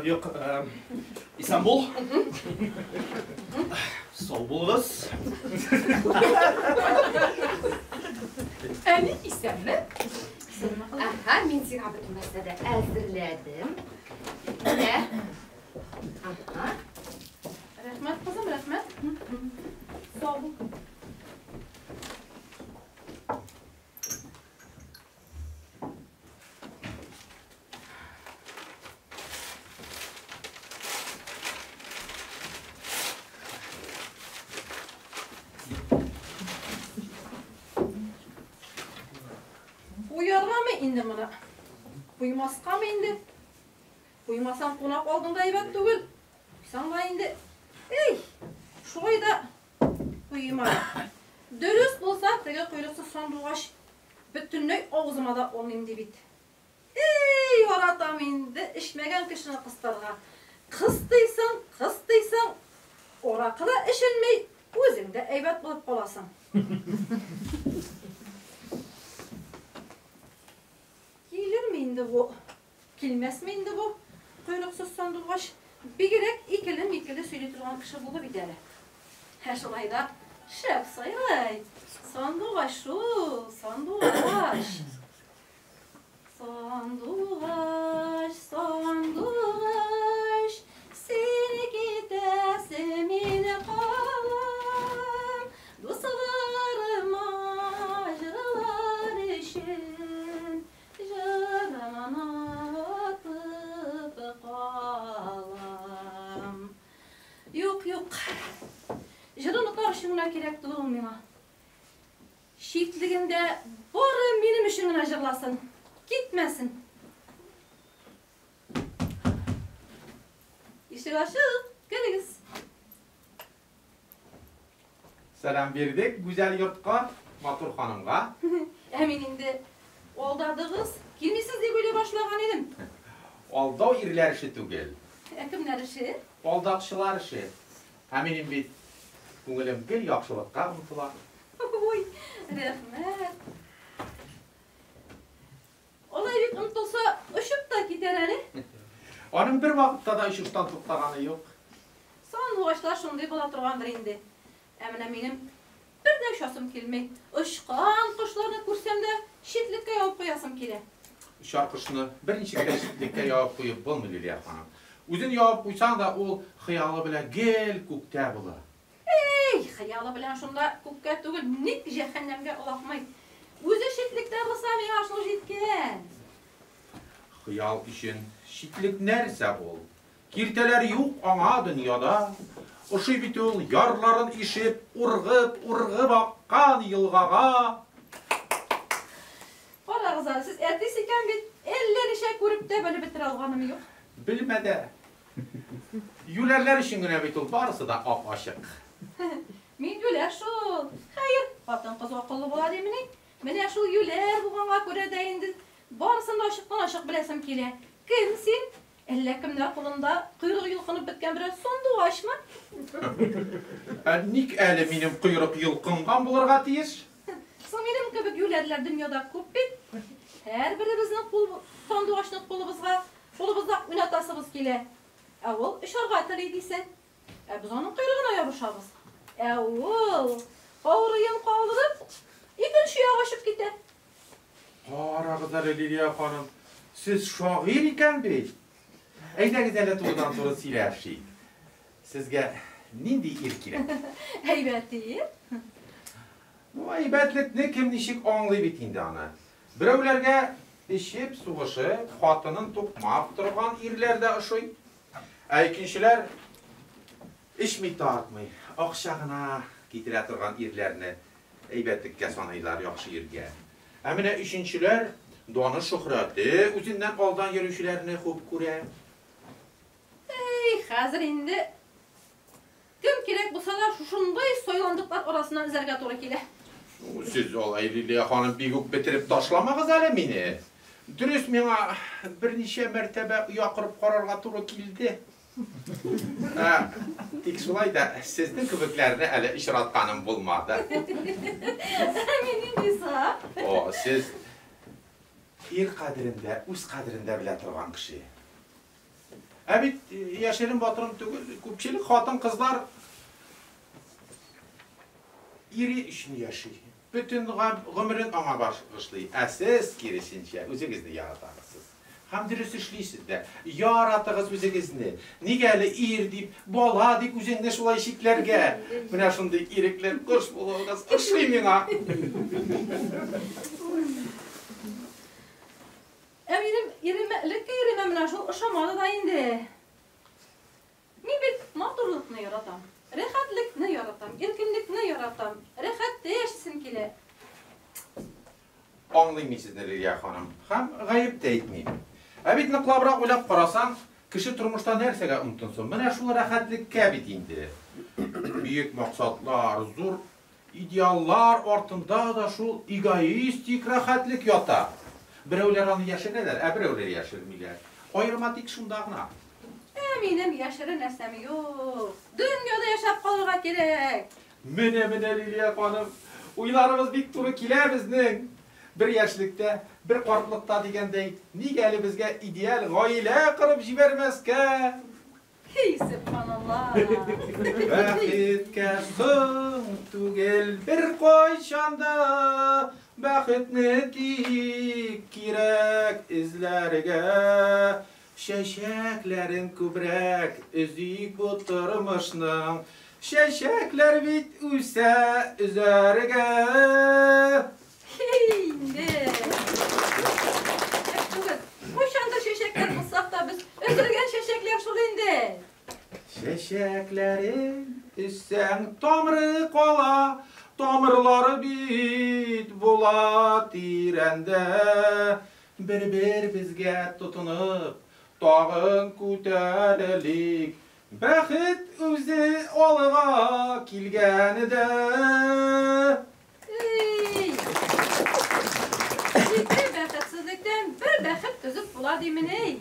Юк, исән бул. Сау булыгыз. Әни, исәнме? Аһа, мин сиңа бөтен нәрсә дә әзерләдем. Менә. Аһа. Рәхмәт, кызым, рәхмәт. Сау бул. Куяргамы инде моны? Куймаскамы инде? Куймасаң, кунак алдында әйбәт түгел. Куйсаң да инде. Эй, шулай да куйма. Дөрес булса, теге койрыксыз сандугач бөтенләй авызыма да алмыйм ди бит. Эй, яратам инде эчмәгән кешене кыстарга. Кыстыйсың, кыстыйсың, аракы да эчелми, үзең дә әйбәт булып каласың. Килерме инде бу? Килмәсме инде бу? Койрыксыз сандугач бигрәк икеле-микеле сөйли торган кеше булды бит әле. Ә шулай да шәп сайрый. Сандугач шул, сандугач. Сандугач, сандугач, син китәсең, мин калам. Дусларыма җырлар өчен җырымны атып калам. Юк, юк. Җырын отар өчен генә кирәк түгел ул миңа. Читлегендә бары минем өчен генә җырласын. Китмәсен. Ишек ачык, керегез. Сәлам бирдек гүзәл йортка, матур ханымга. Ә мин инде алдадыгыз, килмисез дип уйлый башлаган идем. Алдау ирләр эше түгел. Ә кемнәр эше? Алдакчылар эше. Ә минем бит күңелем гел яхшылыкка омтыла. Ой, рәхмәт. Алай бик омтылса, очып та китәр әле. Аның бер вакытта да очыштан туктаганы юк. Сандугачлар шундый була торгандыр инде. Ә менә минем бер дә очасым килми. Очкан кошларны күрсәм дә, читлеккә ябып куясым килә. Очар кошны берничек тә читлеккә ябып куеп булмый, Лилия ханым. Үзен ябып куйсаң да, ул хыялы белән гел күктә була. Эй, хыялы белән шунда күккә түгел, ник җәһәннәмгә олакмый. Үзе читлектә булса, миңа шул җиткән. Хыял өчен читлек нәрсә ул? Киртәләр юк аңа дөньяда. Ошый бит ул ярларын ишеп, ургып, ургып аккан елгага. Карагыз әле, сез артист икән бит, әллә ничә күреп тә белеп бетерә алганым юк. Белмә дә. Юләрләр өчен генә бит ул барысы да ап-ачык. Мин юләр шул. Хәер, хатын-кыз акыллы була димени? Менә шул юләр булганга күрә дә инде барысын да ачыктан-ачык беләсем килә. Кем син? Әллә кемнәр кулында койрыгы йолкынып беткән берәр сандугачмы? Ә ник әле минем койрык йолкынган булырга тиеш? Соң минем кебек юләрләр дөньяда күп бит. Һәрберебезнең кул сандугачны кулыбызга, кулыбызда уйнатасыбыз килә. Ә ул очарга тели дисең. Ә без аның койрыгына ябышабыз. Ә ул каурыен калдырып, икенче ягы очып китә. Карагыз әле, Лилия ханым, сез шагыйрь икән бит. Әйдәгез әле турыдан-туры сөйләшик. Сезгә нинди ир кирәк? Әйбәт ир. Ну, әйбәтлекне кем ничек аңлый бит инде аны. Берәүләргә эчеп, сугышып, хатынын тукмап торган ирләр дә ошый. Ә икенчеләр эчми тартмый, акча гына китерә торган ирләрне әйбәтлеккә саныйлар, яхшы иргә. Ә менә өченчеләр даны шөһрәте үзеннән алдан йөрүчеләрне хуп күрә. Эй, хәзер инде кем кирәк булса да шушындый сайландыклар арасыннан эзләргә туры килә. Сез алай, Лилия ханым, бик үк бетереп ташламагыз әле мине. Дөрес, миңа берничә мәртәбә оя корып карарга туры килде. Ә, тик шулай да сезнең кебекләрне әле очратканым булмады. Мин нинди соң? О, сез ир кадерендә, үз кадерендә белә торган кеше. Ә бит яшерен батырым түгел, күпчелек хатын-кызлар ире өчен яши. Бөтен гомерен аңа багышлый. Ә сез киресенчә үзегезне яратасыз. Һәм дөрес эшлисез дә. Яратыгыз үзегезне. Нигә әле ир дип, бала дип үзеңне шулай чикләргә? Менә шундый ирекле кош булуыгыз ошый миңа. Ә минем иремә, элекке иремә менә шул ошамады да инде. Мин бит матурлыкны яратам, рәхәтлекне яратам, иркенлекне яратам, рәхәттә яшисем килә. Аңлыйм мин сезне, Лилия ханым, һәм гаеп тә итмим. Ә бит ныклабрак уйлап карасаң, кеше тормышта нәрсәгә омтынсын? Менә шул рәхәтлеккә бит инде. Бөек максатлар, зур идеаллар артында да шул эгоистик рәхәтлек ята. Берәүләр аны яшерәләр, ә берәүләр яшермиләр. Аерма тик шунда гына. Ә минем яшерен нәрсәм юк. Дөньяда яшәп калырга кирәк. Менә-менә, Лилия ханым, уйларыбыз бик туры килә безнең. Бер яшьлектә, бер картлыкта дигәндәй, нигә әле безгә идеаль гаилә корып җибәрмәскә? Һей, сөбханалла. Бәхеткә соң түгел беркайчан да, бәхетне тик кирәк эзләргә. Чәчәкләрен күбрәк өзик бу тормышның, чәчәкләр бит үсә өзәргә. Һей, инде. Чәчәк түгел. Кайчандыр чәчәкләр булсак та без өзелгән чәчәкләр шул инде. Чәчәкләрен өзсәң тамыры кала, тамырлары бит була тирәндә. Бер-бер безгә тотынып, тагын күтәрелик. Бәхет үзе алга килгәндә. Эй! Ике бәхетсезлектән бер бәхет төзеп була димени?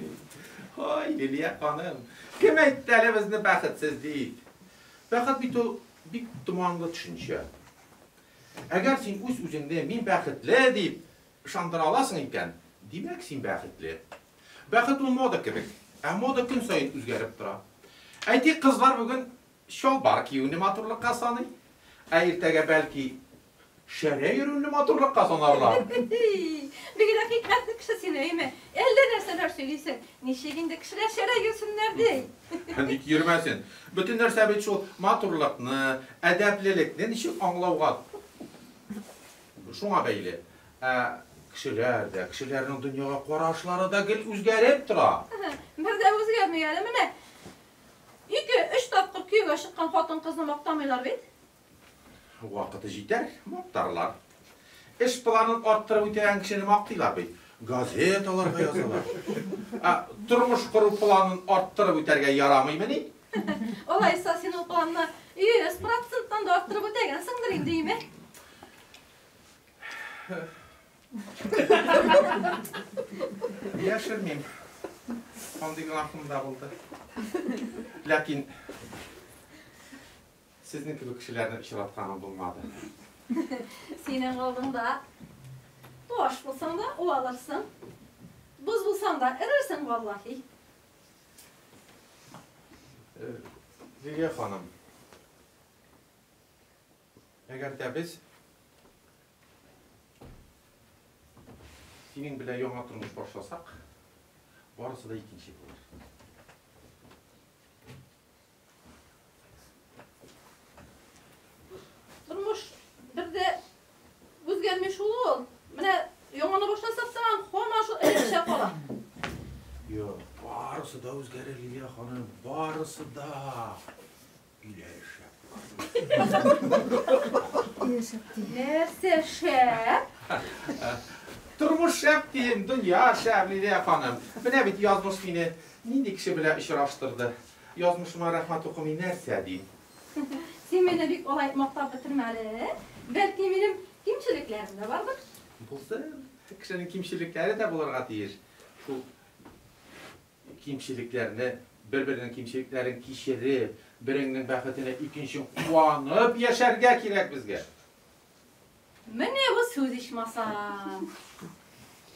Ой, Лилия ханым, кем әйтте әле безне бәхетсез дип? Бәхет бит ул бик томанлы төшенчә. Әгәр син үз-үзеңне мин бәхетле дип ышандыра аласың икән, димәк син бәхетле. Бәхет ул мода кебек. Ә мода көн саен үзгәреп тора. Әйтик, кызлар бүген чалбар киюне матурлыкка саный. Ә иртәгә бәлки шәрә йөрүне матурлыкка санарлар. Бигрәк хикмәтле кеше син, әйме? Әллә нәрсәләр сөйлисең. Ничек инде кешеләр шәрә йөрсеннәр ди? Ник йөрмәсен? Бөтен нәрсә бит шул матурлыкны, әдәплелекне ничек аңлауга шуңа бәйле. Ә кешеләр дә, кешеләрнең дөньяга карашлары да гел үзгәреп тора. Бер дә үзгәрми әле менә. 2-3 тапкыр кияүгә чыккан хатын-кызны мактамыйлар бит. Вакыты җитәр, мактарлар. Эш планын арттырып үтәгән кешене мактыйлар бит. Газеталарга язалар. Ә тормыш кору планын арттырып үтәргә ярамыймыни? Алайса син ул планны 100%-тан да арттырып үтәгәнсеңдер инде, име? Яшермим. Андый гөнаһым да булды. Ләкин сезнең кебек кешеләрне очратканым булмады. Синең алдыңда таш булсаң да уалырсың. Боз булсаң да эрерсең, валлаһи. Лилия ханым, әгәр дә без синең белән яңа тормыш башласак, барысы да икенче булыр. Тормыш бер дә үзгәрми шул ул. Менә яңаны башласак та, һаман шул элеккечә кала. Юк, барысы да үзгәрер, Лилия ханым, барысы да. Өйләре шәп. Нәрсә шәп? Тормыш шәп дим, дөнья шәп, Лилия ханым. Менә бит язмыш мине нинди кеше белән очраштырды. Язмышыма рәхмәт укымый нәрсә дим. Син мине бик алай мактап бетермә әле. Бәлки минем кимчелекләрем дә бардыр. Булсын, кешенең кимчелекләре дә булырга тиеш. Шул кимчелекләрне, бер-беренең кимчелекләрен кичереп, береңнең бәхетенә икенче куанып яшәргә кирәк безгә. Менә бу сүз ичмасам.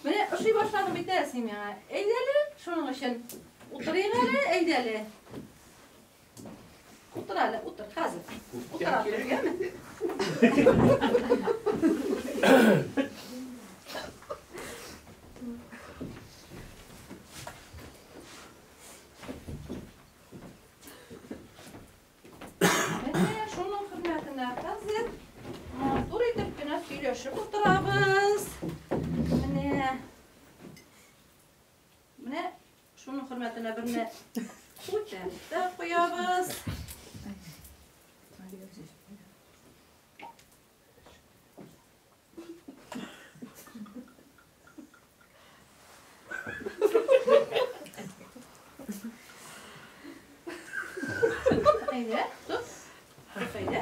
Менә ошый башладың бит әле син миңа. Әйдә әле, шуның өчен утырыйк әле, әйдә әле. Утыр әле, утыр, хәзер. Утыра торгәме? Менә шуның хөрмәтенә хәзер матур итеп кенә сөйләшеп утырабыз. Менә. Менә шуның хөрмәтенә берне күтәреп тә куябыз. Әйдә, тот. Тот, әйдә.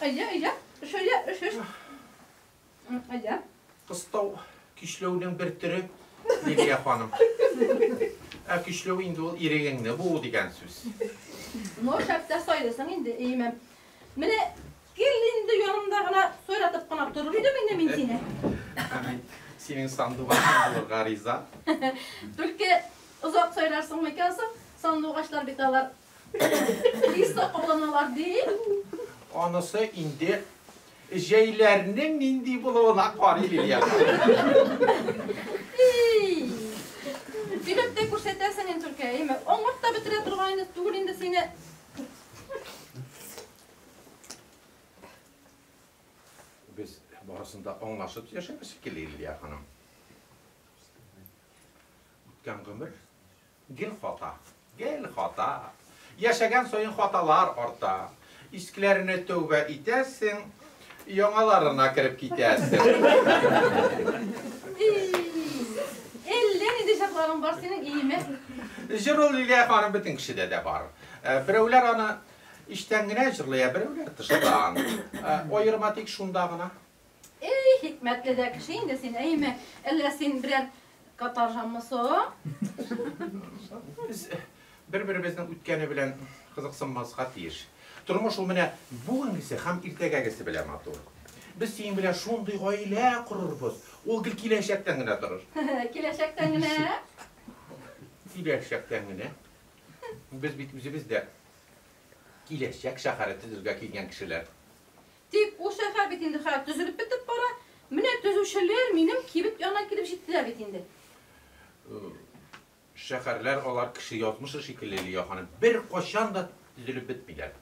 Әйдә, әйдә. Өш, әйдә, өш, өш. Әйдә. Кыстау көчләүнең бер төре, Лилия ханым. Ә көчләү инде ул ирегеңне буу дигән сүз. Ну, шәп тә сайлыйсың инде, әйме. Менә кил инде янымда гына сойратып кына торыр идем инде мин сине. Ә мин синең сандугачың булырга риза. Только озак сайларсың микән соң? Сандугачлар бит алар тиз сакаланалар ди. Анысы инде җәйләрнең нинди булуына карый, Лилия. Сөйләп тә күрсәтәсең инде только, әйме. Аңлап та бетерә торган инде түгел инде сине. Без барысын да аңлашып яшәбез шикелле, Лилия ханым. Үткән гомер гел хата, гел хата. Яшәгән саен хаталар арта. Искеләренә тәүбә итәсең, яңаларына кереп китәсең. Әллә нинди җырларың бар синең, иеме? Җыр ул, Лилия ханым, бөтен кешедә дә бар. Берәүләр аны эчтән генә җырлый, ә берәүләр тыштан. Аерма тик шунда гына. Эй, хикмәтле дә кеше инде син, әйеме? Әллә син берәр каторжанмы соң? Без бер-беребезнең үткәне белән кызыксынмаска тиеш. Тормыш ул менә бүгенгесе һәм иртәгәгесе белән матур. Без синең белән шундый гаилә корырбыз. Ул гел киләчәктән генә торыр. Киләчәктән генә? Киләчәктән генә. Без бит үзебез дә киләчәк шәһәре төзергә килгән кешеләр. Тик ул шәһәр бит инде хәзер төзелеп бетеп бара. Менә төзүчеләр минем кибет янына килеп җиттеләр бит инде. Шәһәрләр алар кеше язмышы шикелле, Лилия ханым, беркайчан да төзелеп бетмиләр.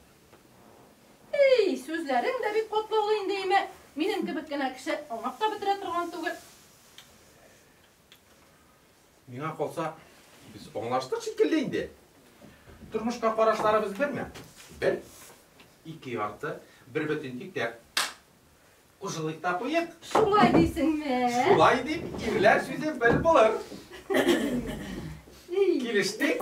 Эй, сүзләрең дә бик катлаулы инде, име. Минем кебек кенә кеше аңлап та бетерә торган түгел. Миңа калса, без аңлаштык шикелле инде. Тормышка карашларыбыз берме? Бер. Ике ярты, бер бөтен тик тә кушылыйк та куйык. Шулай дисеңме? Шулай дип, ирләр сүзе бер булыр. Килештек? Килештек,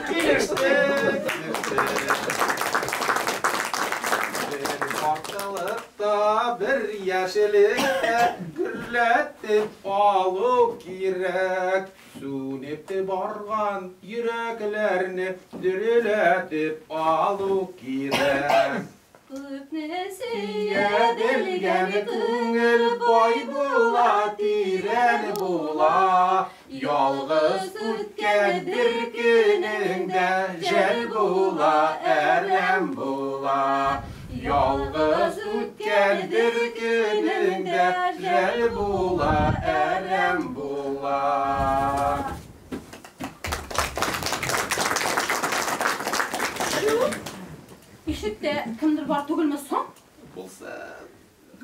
килештек. Бер картлыкта, бер яшьлектә гөрләтеп алу кирәк. Сүнеп барган йөрәкләрне дөреләтеп алу кирәк. Күпне сөя белгән күңел бай була, тирән була. Ялгыз үткән бер көнең дә жәл була, әрәм була. Ялгыз үткән бер көнең дә жәл була, әрәм була. Ишектә кемдер бар түгелме соң? Булсын.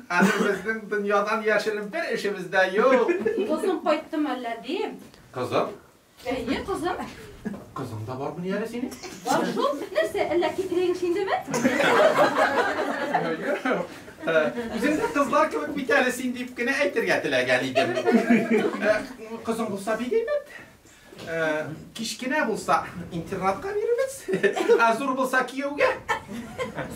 Хәзер безнең дөньядан яшерен бер эшебез дә юк. Кызым кайттымы әллә дим? Кызым? Әйе, кызым. Кызың да бармыни әле синең? Бар шул. Нәрсә, әллә китерәйем шиндеме? Үзең дә кызлар кебек бит әле син дип кенә әйтергә теләгән идем. Кызың булса бик әйбәт. Кечкенә булса интернатка бирербез, ә зур булса кияүгә.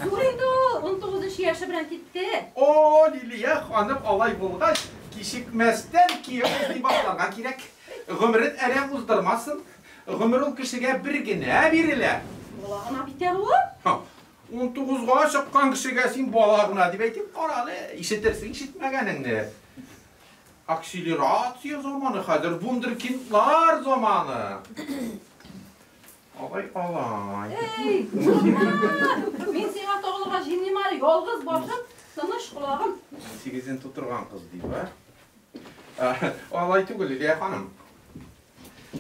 Зур инде ул, 19 яше белән китте. О, Лилия ханым, алай булгач, кичекмәстән кияү эзли башларга кирәк. Гомерен әрәм уздырмасын. Гомер ул кешегә бер генә бирелә. Бала гына бит әле ул. 19-га чыккан кешегә син бала гына дип әйтеп кара әле, ишетерсең ишетмәгәнеңне. Акселерация заманы хәзер, вундеркиндлар заманы. Алай, алай. Эй, мин сиңа тагылырга җыенмыйм әле, ялгыз башым, тыныч колагым. Сигезен тутырган кыз дип, а? Алай түгел, Лилия ханым.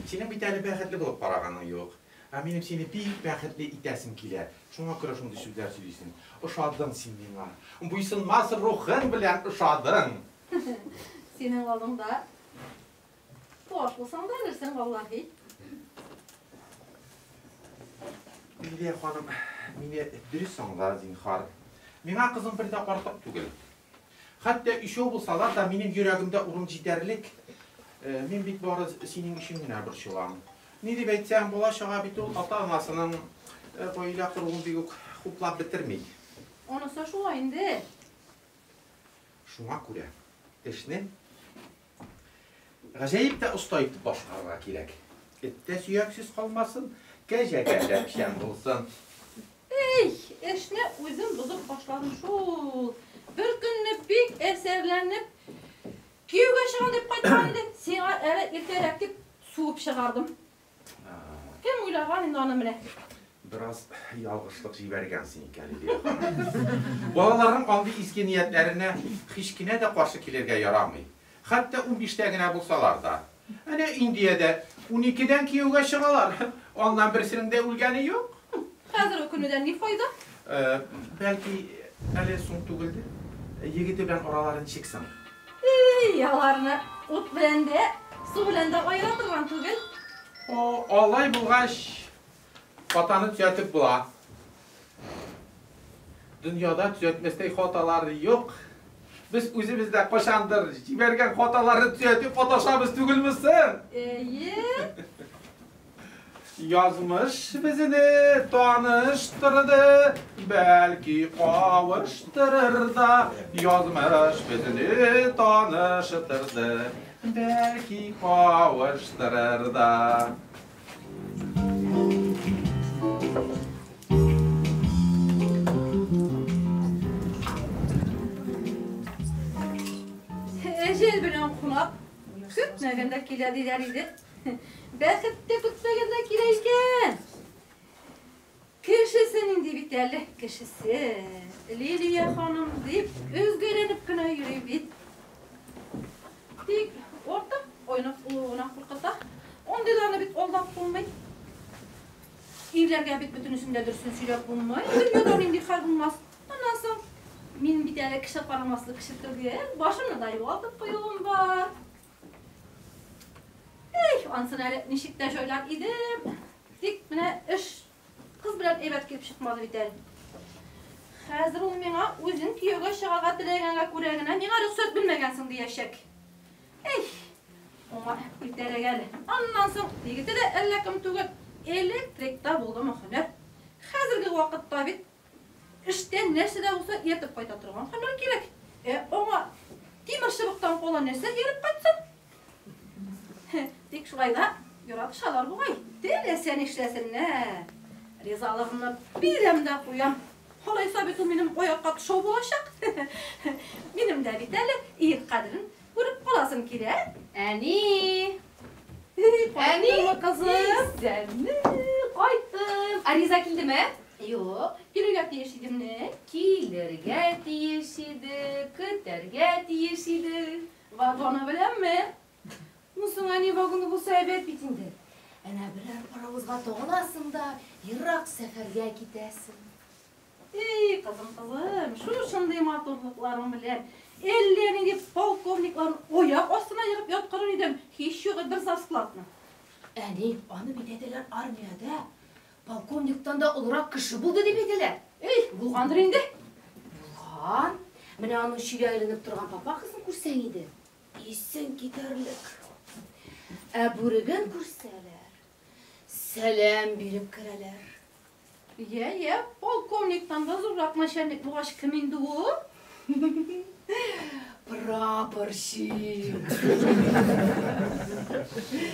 Синең бит әле бәхетле булып караганың юк. Ә минем сине бик бәхетле итәсем килә. Шуңа күрә шундый сүзләр сөйлисең. Ошадың син миңа. Буйсынмас рухың белән ошадың. Синең алдыңда таш булсаң да әлерсең, валлаһи. Лилия ханым, мине дөрес аңла, зинһар. Миңа кызым бер дә артык түгел. Хәтта өчәү булсалар да минем йөрәгемдә урын җитәрлек. Мин бит бары синең өчен генә борчылам. Ни дип әйтсәң, бала чага бит ул ата-анасының гаилә коруын бик үк хуплап бетерми. Анысы шулай инде. Шуңа күрә эшне гаҗәеп тә оста итеп башкарырга кирәк. Эт тә сөяксез калмасын, кәҗәгә дә печән булсын. Эй, эшне үзем бозып башладым шул. Бер көнне бик әсәрләнеп, кияүгә чыгам дип кайткан идем, сиңа әле иртәрәк дип суып чыгардым. Кем уйлаган инде аны менә? Бераз ялгышлык җибәргәнсең икән, Лилия ханым. Балаларның андый изге ниятләренә һич кенә дә каршы килергә ярамый. Хәтта 15-тә генә булсалар да. Әнә Индиядә 12-дән кияүгә чыгалар. Аннан берсенең дә үлгәне юк. Хәзер үкенүдән ни файда? Бәлки әле соң түгелдер. Егете белән аралары ничек соң? Эй, аларны ут белән дә, су белән дә аера торган түгел. О, алай булгач, хатаны төзәтеп була. Дөньяда төзәтмәстәй хаталар юк. Без үзебез дә кайчандыр җибәргән хаталарны төзәтеп маташабыз түгелме соң? Әйе. Язмыш безне таныштырды, бәлки кавыштырыр да. Язмыш безне таныштырды, бәлки кавыштырыр да. Әҗәл белән кунак көтмәгәндә килә диләр иде. Бәхет тә көтмәгәндә килә икән. Кешесе нинди бит әле, кешесе. Лилия ханым дип өзгәләнеп кенә йөри бит. Тик артык айнык булуы гына куркыта. Андыйларны бит алдап булмый. Ирләргә бит бөтенесен дә дөресен сөйләп булмый. Дөньяда нинди хәл булмас. Аннан соң мин бит әле кеше карамаслык кеше түгел. Башымны да югалтып куюым бар. Эй, ансын әле ничек тә җайлар идем. Тик менә эш кыз белән әйбәт килеп чыкмады бит әле. Хәзер ул миңа үзен кияүгә чыгарга теләгәнгә күрә генә миңа рөхсәт бирмәгәнсең диячәк. Эй, аңа иртәрәк әле. Аннан соң егете дә әллә кем түгел. Электрикта булдымы һөнәр. Хәзерге вакытта бит эштән нәрсә дә булса ияртеп кайта торган һөнәр кирәк. Ә аңа тимер чыбыктан кала нәрсә ияреп кайтсын? Тик шулай да яратышалар бугай. Теләсә нишләсеннәр. Ризалыгымны бирәм дә куям. Алайса бит ул минем аякка тышау булачак. Минем дә бит әле ир кадерен күреп каласым килә. Әни! Әни, кызым. Исәнме, кайттым. Ә Риза килдеме? Юк, килергә тиеш идемне. Килергә тиеш иде, көтәргә тиеш иде. Вагоны беләнме? Ну соң, әни, вагоны булса әйбәт бит инде. Әнә берәр паровозга тагыласың да, ерак сәфәргә китәсең. Эй, кызым, кызым, шушындый матурлыкларың белән әллә нинди полковникларын аяк астына егып яткырыр идем, һич югы бер завскладны. Әни, аны бит әйтәләр армиядә. Полковниктан да олырак кеше булды дип әйтәләр. Эй, булгандыр инде. Булган. Менә аның чөйгә эленеп торган папахасын күрсәң иде, исең китәрлек. Ә бүреген күрсәләр, сәлам биреп керәләр. Йә, йә, полковниктан да зуррак начальник булгач кем инде ул? Прапорщик.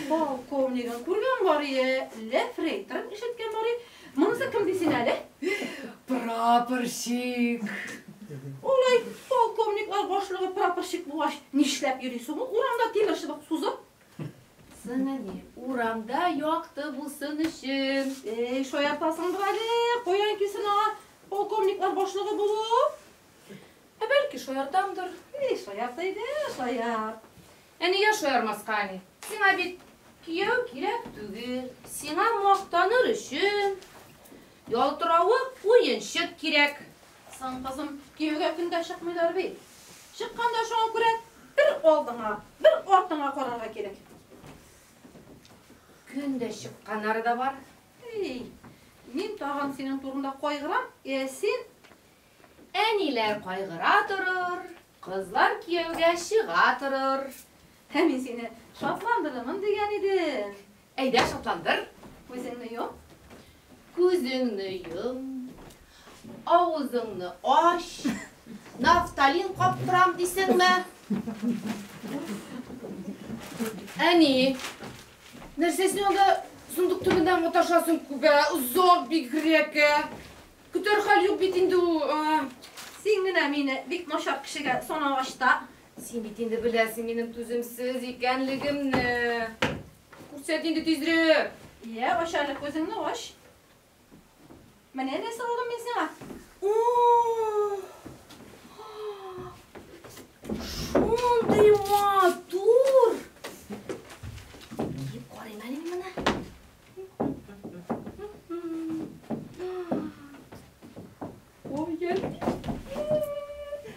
Полковнигын күргән бар ие, лефрейторын ишеткән бар ие. Монысы кем дисең әле? Прапорщик. Улай полковниклар башлыгы прапорщик булгач, нишләп йөрисең ул урамда тимер чыбык сузып? Соң, әни, урамда якты булсын өчен. Эй, шаяртасыңдыр әле, каян килсен аңа полковниклар башлыгы булу? Ә бәлки шаяртамдыр. Эй, шаярт әйдә, шаярт. Ә нигә шаярмаска, әни? Сиңа бит кияү кирәк түгел. Сиңа мактаныр өчен ялтыравык уенчык кирәк. Соң, кызым, кияүгә көн дә чыкмыйлар бит. Чыкканда шуңа күрә бер алдыңа, бер артыңа карарга кирәк. Көн дә чыкканнары да бар. Эй, мин тагын синең турында кайгырам, ә син Әниләр кайгыра торыр, кызлар кияүгә чыга торыр. Ә мин сине шатландырырмын дигән идем. Әйдә, шатландыр. Күзеңне йом. Күзеңне йом. Авызыңны ач. Нафталин каптырам дисеңме? Әни, нәрсә син анда сундук төбендә маташасың күбә, озак бигрәк. Көтәр хәл юк бит инде ул. Син генә мине бик начар кешегә санагач та. Син бит инде беләсең минем түземсез икәнлегемне. Күрсәт инде тизрәк. Йә, ач әле күзеңне, ач. Менә нәрсә алдым мин сиңа. Шундый матур. Киеп карыйм әле мин моны. Ой,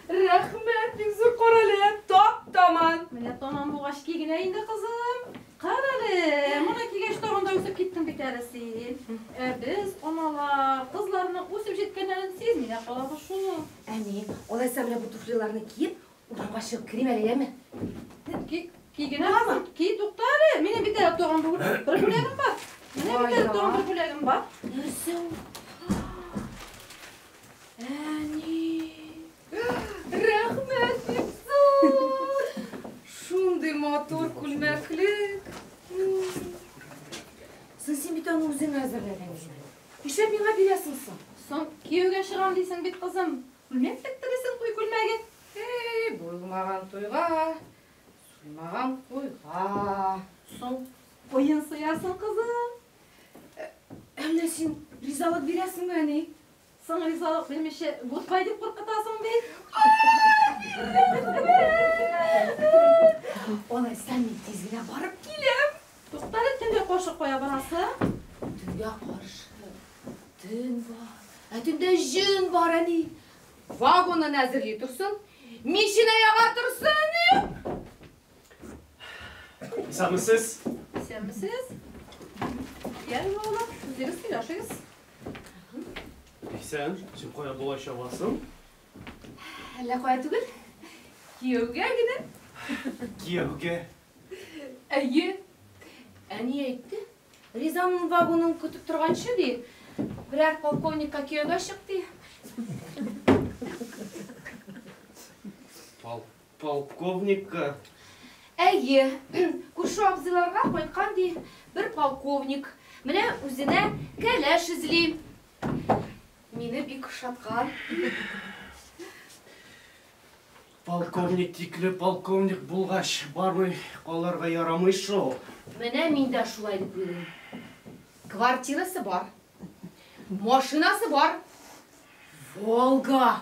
рәхмәт, бик зур карале, тап-таман. Менә таман булгач ки генә инде, кызым. Карале, моны кигәч тагын да үсеп киттең бит әле син. Ә без, аналар, кызларның үсеп җиткәннәрен сизми дә калабыз шул. Әни, алайса менә бу туфлиларны киеп, урамга чыгып керим әле, яме? Ки, ки генә кызым, ки, тукта әле. Минем бит әле тагын бер бер бүләгем бар. Менә бит әле тагын бер бүләгем бар. Нәрсә ул? Әни! Рәхмәт бик зур! Шундый матур күлмәклек. Соң син бит аны үзең әзерләдең. Нишләп миңа бирәсең соң? Соң кияүгә чыгам дисең бит, кызым. Күлмәк тектересең, туй күлмәге. Эй, булмаган туйга, суймаган куйга. Соң куен суясың, кызым. Әллә син ризалык бирәсеңме, әни? Соң ризалык бирмичә, goodbye дип куркытасың бит. Алайса мин тиз генә барып киләм. Тукта әле, төнгә каршы кая барасың? Төнгә каршы. Төн бар. Ә төндә җен бар, әни. Вагонын әзерли торсын, миченә яга торсын. Исәнмесез? Исәнмесез? Йә, балалар, үзегез сөйләшегез. Ләйсән, син кая болай чабасың? Әллә кая түгел. Кияүгә генә. Кияүгә? Әйе. Әни әйтте, Ризаның вагонын көтеп торганчы, ди, берәр полковникка кияүгә чык, ди. Полковникка? Әйе, күрше абзыйларга кайткан, ди, бер полковник. Менә үзенә кәләш эзли. Мине бик ошаткан. Полковник тикле полковник булгач, бармый калырга ярамый шул. Менә мин дә шулай дип уйлыйм. Квартирасы бар. Машинасы бар. Волга.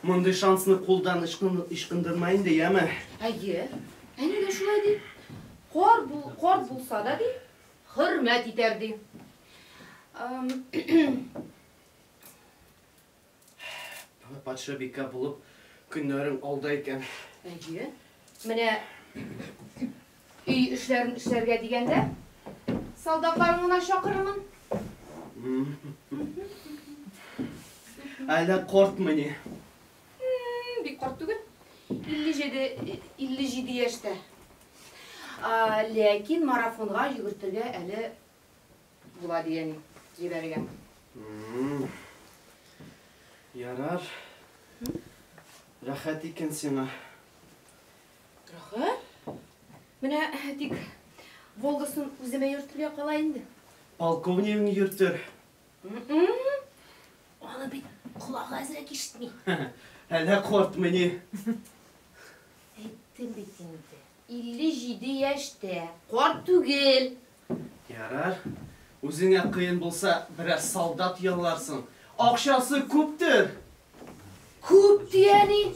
Мондый шансны кулдан ычкындырма инде, яме? Әйе. Әни дә шулай ди. Карт булса да ди, хөрмәт итәр ди. Патшабикә булып көннәрең алда икән. Әйе. Менә өй эшләрен эшләргә дигәндә, солдатларын гына чакырырмын. Әллә картмыни? Бик карт түгел. 57 яшьтә. Ләкин марафонга йөгертергә әле була дигән җибәргән. Ярар. Рәхәт икән сиңа. Рәхәт? Менә тик Волгасын үземә йөртергә кала инде. Полковнигың йөртер. Аны бит колагы әзрәк ишетми. Әллә картмыни? Әйттем бит инде. 57 яшьтә. Карт түгел. Ярар. Үзеңә кыен булса, берәр солдат ялларсың. Акчасы күптер. Күп дияни.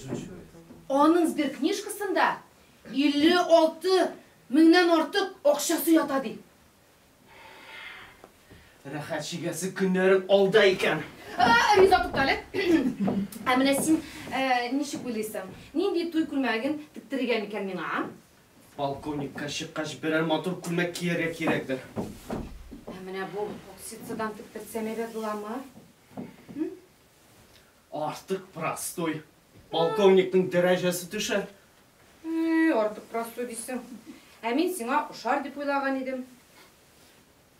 Аның сберкнижкасында 56 меңнән артык акчасы ята ди. Рәхәт чигәсе көннәрең алда икән. Риза, тукта әле. Ә менә син ничек уйлыйсың? Нинди туй күлмәген тектерергә микән миңа, а? Полковникка чыккач берәр матур күлмәк кияргә кирәктер. Ә менә бу оксидсадан тектерсәм әйбәт буламы? Артык простой. Полковникның дәрәҗәсе төшә. Артык простой дисең. Ә мин сиңа ошар дип уйлаган идем.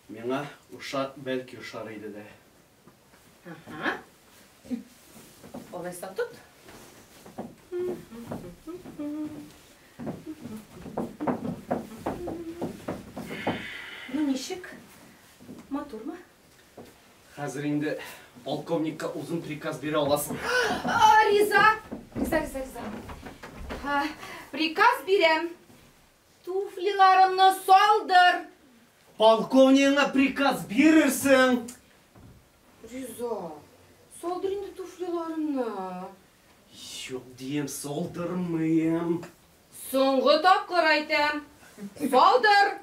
Миңа ошар, бәлки ошар иде дә. Ага. Алайса тот. Ну ничек? Матурмы? Хәзер инде полковникка озын приказ бирә аласың. Риза! Риза, Риза, Риза. Приказ бирәм. Туфлиларымны салдыр. Полковнигыңа приказ бирерсең. Риза, салдыр инде туфлиларымны. Юк дием, салдырмыйм. Соңгы тапкыр әйтәм. Салдыр.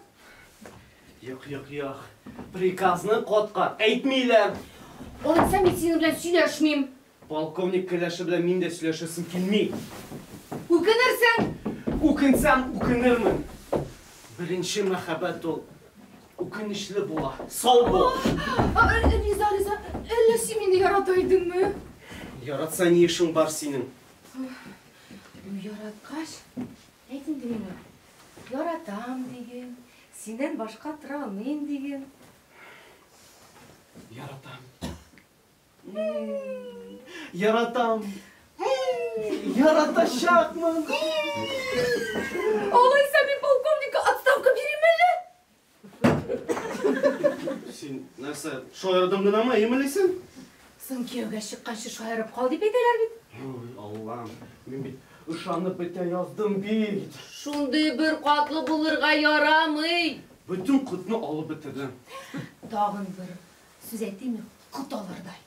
Юк, юк, юк. Приказны кат-кат әйтмиләр. Алайса мин синең белән сөйләшмим. Полковник кәләше белән мин дә сөйләшәсем килми. Үкенерсең. Үкенсәм, үкенермен. Беренче мәхәббәт ул үкенечле була. Сау бул. Риза, Риза, әллә син мине ярата идеңме? Яратса ни эшең бар синең? Яраткач, әйт инде миңа. Яратам диген, синнән башка тора алмыйм диген. Яратам. Яратам. Яратачакмын. Алайса мин полковникка отставка бирим әле? Син нәрсә, шаярдың гынамы, әймелесең? Соң кияүгә чыкканчы шаярып кал дип әйтәләр бит. Ой, Аллам, мин бит ышанып бетә яздым бит. Шундый бер катлы булырга ярамый. Бөтен котны алып бетердең. Тагын бер сүз әйтимме, кот алырдай.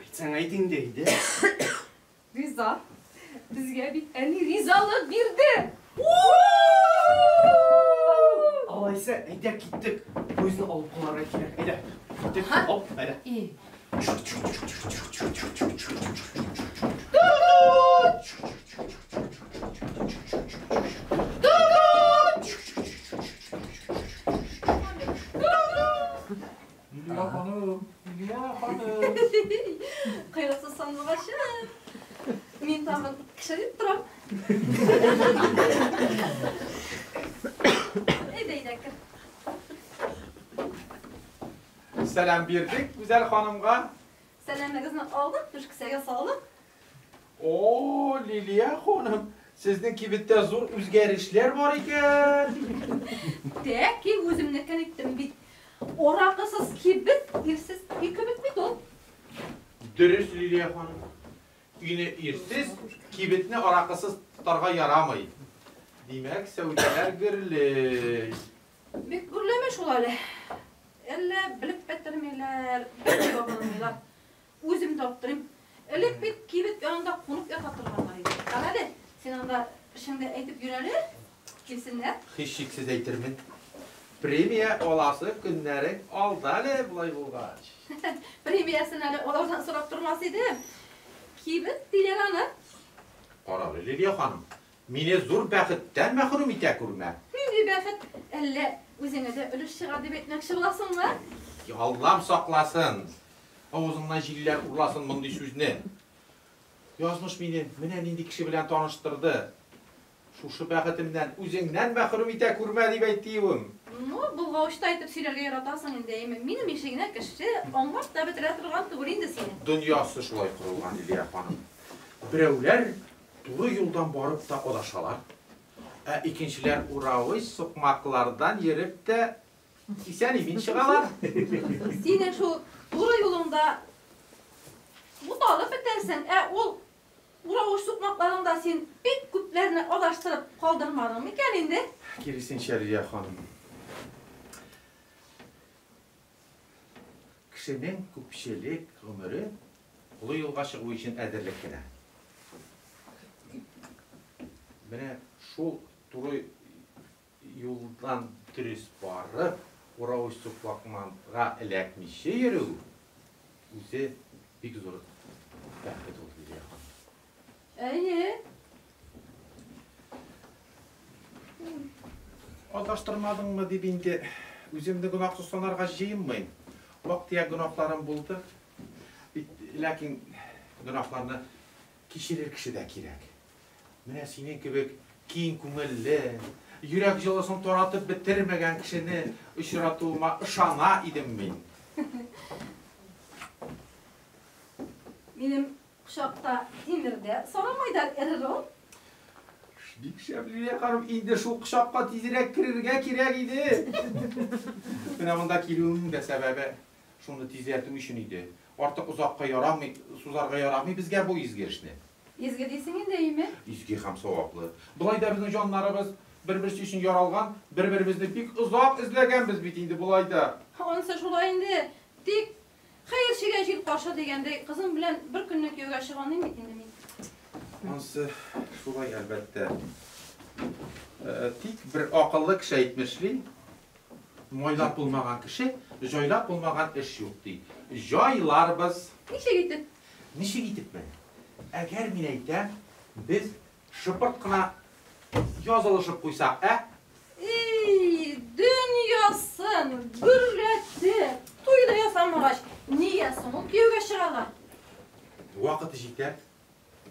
Әйтсәң әйт инде, әйдә. Риза, безгә бит әни ризалык бирде. Алайса, әйдә киттек. Поездны алып калырга кирәк. Әйдә. Киттек. Оп, әйдә. И. Лилия ханым, Лилия ханым. Кайгысыз сандугачым. Мин тагын кеше дип торам. Әйдә, әйдә, кер. Сәлам бирдек Гүзәл ханымга. Сәламегезне алдык, түш кесәгә салдык. О, Лилия ханым, сезнең кибеттә зур үзгәрешләр бар икән. Тәки үземнекен иттем бит. Аракысыз кибет, ирсез өй кебек бит ул. Дөрес, Лилия ханым. Өйне ирсез, кибетне аракысыз тотарга ярамый. Димәк, сәүдәләр гөрли. Бик гөрләми шул әле. Әллә белеп бетермиләр, белми абынмыйлар. Үзем дә аптырыйм. Элек бит кибет янында кунып ята торганнар иде. Кара әле, син анда эшеңдә әйтеп йөр әле. Килсеннәр. Һичшиксез әйтермен. Премия аласы көннәрең алда әле болай булгач. Премиясен әле алардан сорап тормас идем. Кибет диләр аны. Кара әле, Лилия ханым, мине зур бәхеттән мәхрүм итә күрмә. Нинди бәхет? Әллә үзеңә дә өлеш чыга дип әйтмәкче буласыңмы? Аллам сакласын. Авызыңнан җилләр урласын мондый сүзне. Язмыш мине менә нинди кеше белән таныштырды. Шушы бәхетемнән үзеңнән мәхрүм итә күрмә дип әйтүем. Ну, булгаучта әйтеп сөйләргә яратасың инде, әйме. Минем ише генә кеше аңлап та бетерә торган түгел инде сине. Дөньясы шулай корылган, Лилия ханым. Берәүләр туры юлдан барып та адашалар. Ә икенчеләр уравыч сукмаклардан йөреп тә исән-имин чыгалар. Синең шул туры юлыңда буталып бетәрсең, ә ул уравыч сукмакларыңда син бик күпләрне адаштырып калдырмадың микән инде? Киресенчә, Лилия ханым. Кешенең күпчелек гомере олы юлга чыгу өчен әзерлек кенә. Менә шул туры юлдан дөрес барып, уравыч сукмакларга эләкмичә йөрү үзе бик зур бәхет ул, Лилия ханым. Әйе. Адаштырмадыңмы дип инде үземне гөнаһсыз санарга җыенмыйм. Вак-төяк гөнаһларым булды. Бит, ләкин гөнаһларны кичерер кеше дә кирәк. Менә синең кебек киң күңелле, йөрәк җылысын таратып бетермәгән кешене очратуыма ышана идем мин. Минем кочакта тимердә сарымайда эрер ул. Бик шәп, Лилия ханым, инде шул кочакка тизрәк керергә кирәк иде. Менә монда килүемнең дә сәбәбе шуны тизләтү өчен иде. Артык озакка ярамый, сузарга ярамый безгә бу изге эшне. Изге дисең инде, әйме? Изге һәм саваплы. Болай да безнең җаннарыбыз бер-берсе өчен яралган, бер-беребезне бик озак эзләгәнбез бит инде болай да. Анысы шулай инде. Тик хәерчегә җил каршы дигәндәй, кызым белән бер көнне кияүгә чыга алмыйм бит инде мин. Анысы шулай, әлбәттә. Тик бер акыллы кеше әйтмешли, майлап булмаган кеше, җайлап булмаган эш юк ди. Җайларбыз. Ничек итеп? Ничек итепме? Әгәр мин әйтәм, без шыпырт кына язылышып куйсак, ә? Эй, Анысын гөрләтеп, туй да ясамагач, нигә соң ул кияүгә чыгарга? Вакыты җитәр,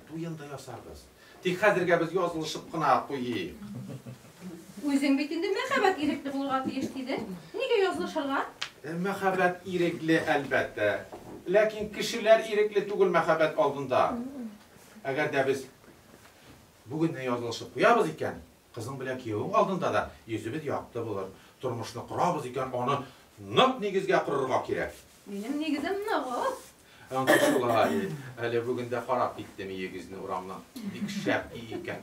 туен да ясарбыз. Тик хәзергә без язылышып кына куйыйк. Үзең бит инде мәхәббәт ирекле булырга тиеш дидең. Нигә язылышырга? Мәхәббәт ирекле, әлбәттә. Ләкин кешеләр ирекле түгел мәхәббәт алдында. Әгәр дә без бүгеннән язылышып куябыз икән, кызың белән киявең алдында да йөзебез якты булыр. Тормышны корабыз икән, аны нык нигезгә корырга кирәк. Минем нигезем нык ул. Анда шулай. Әле бүген дә карап киттем өегезне урамнан. Бик шәп өй икән.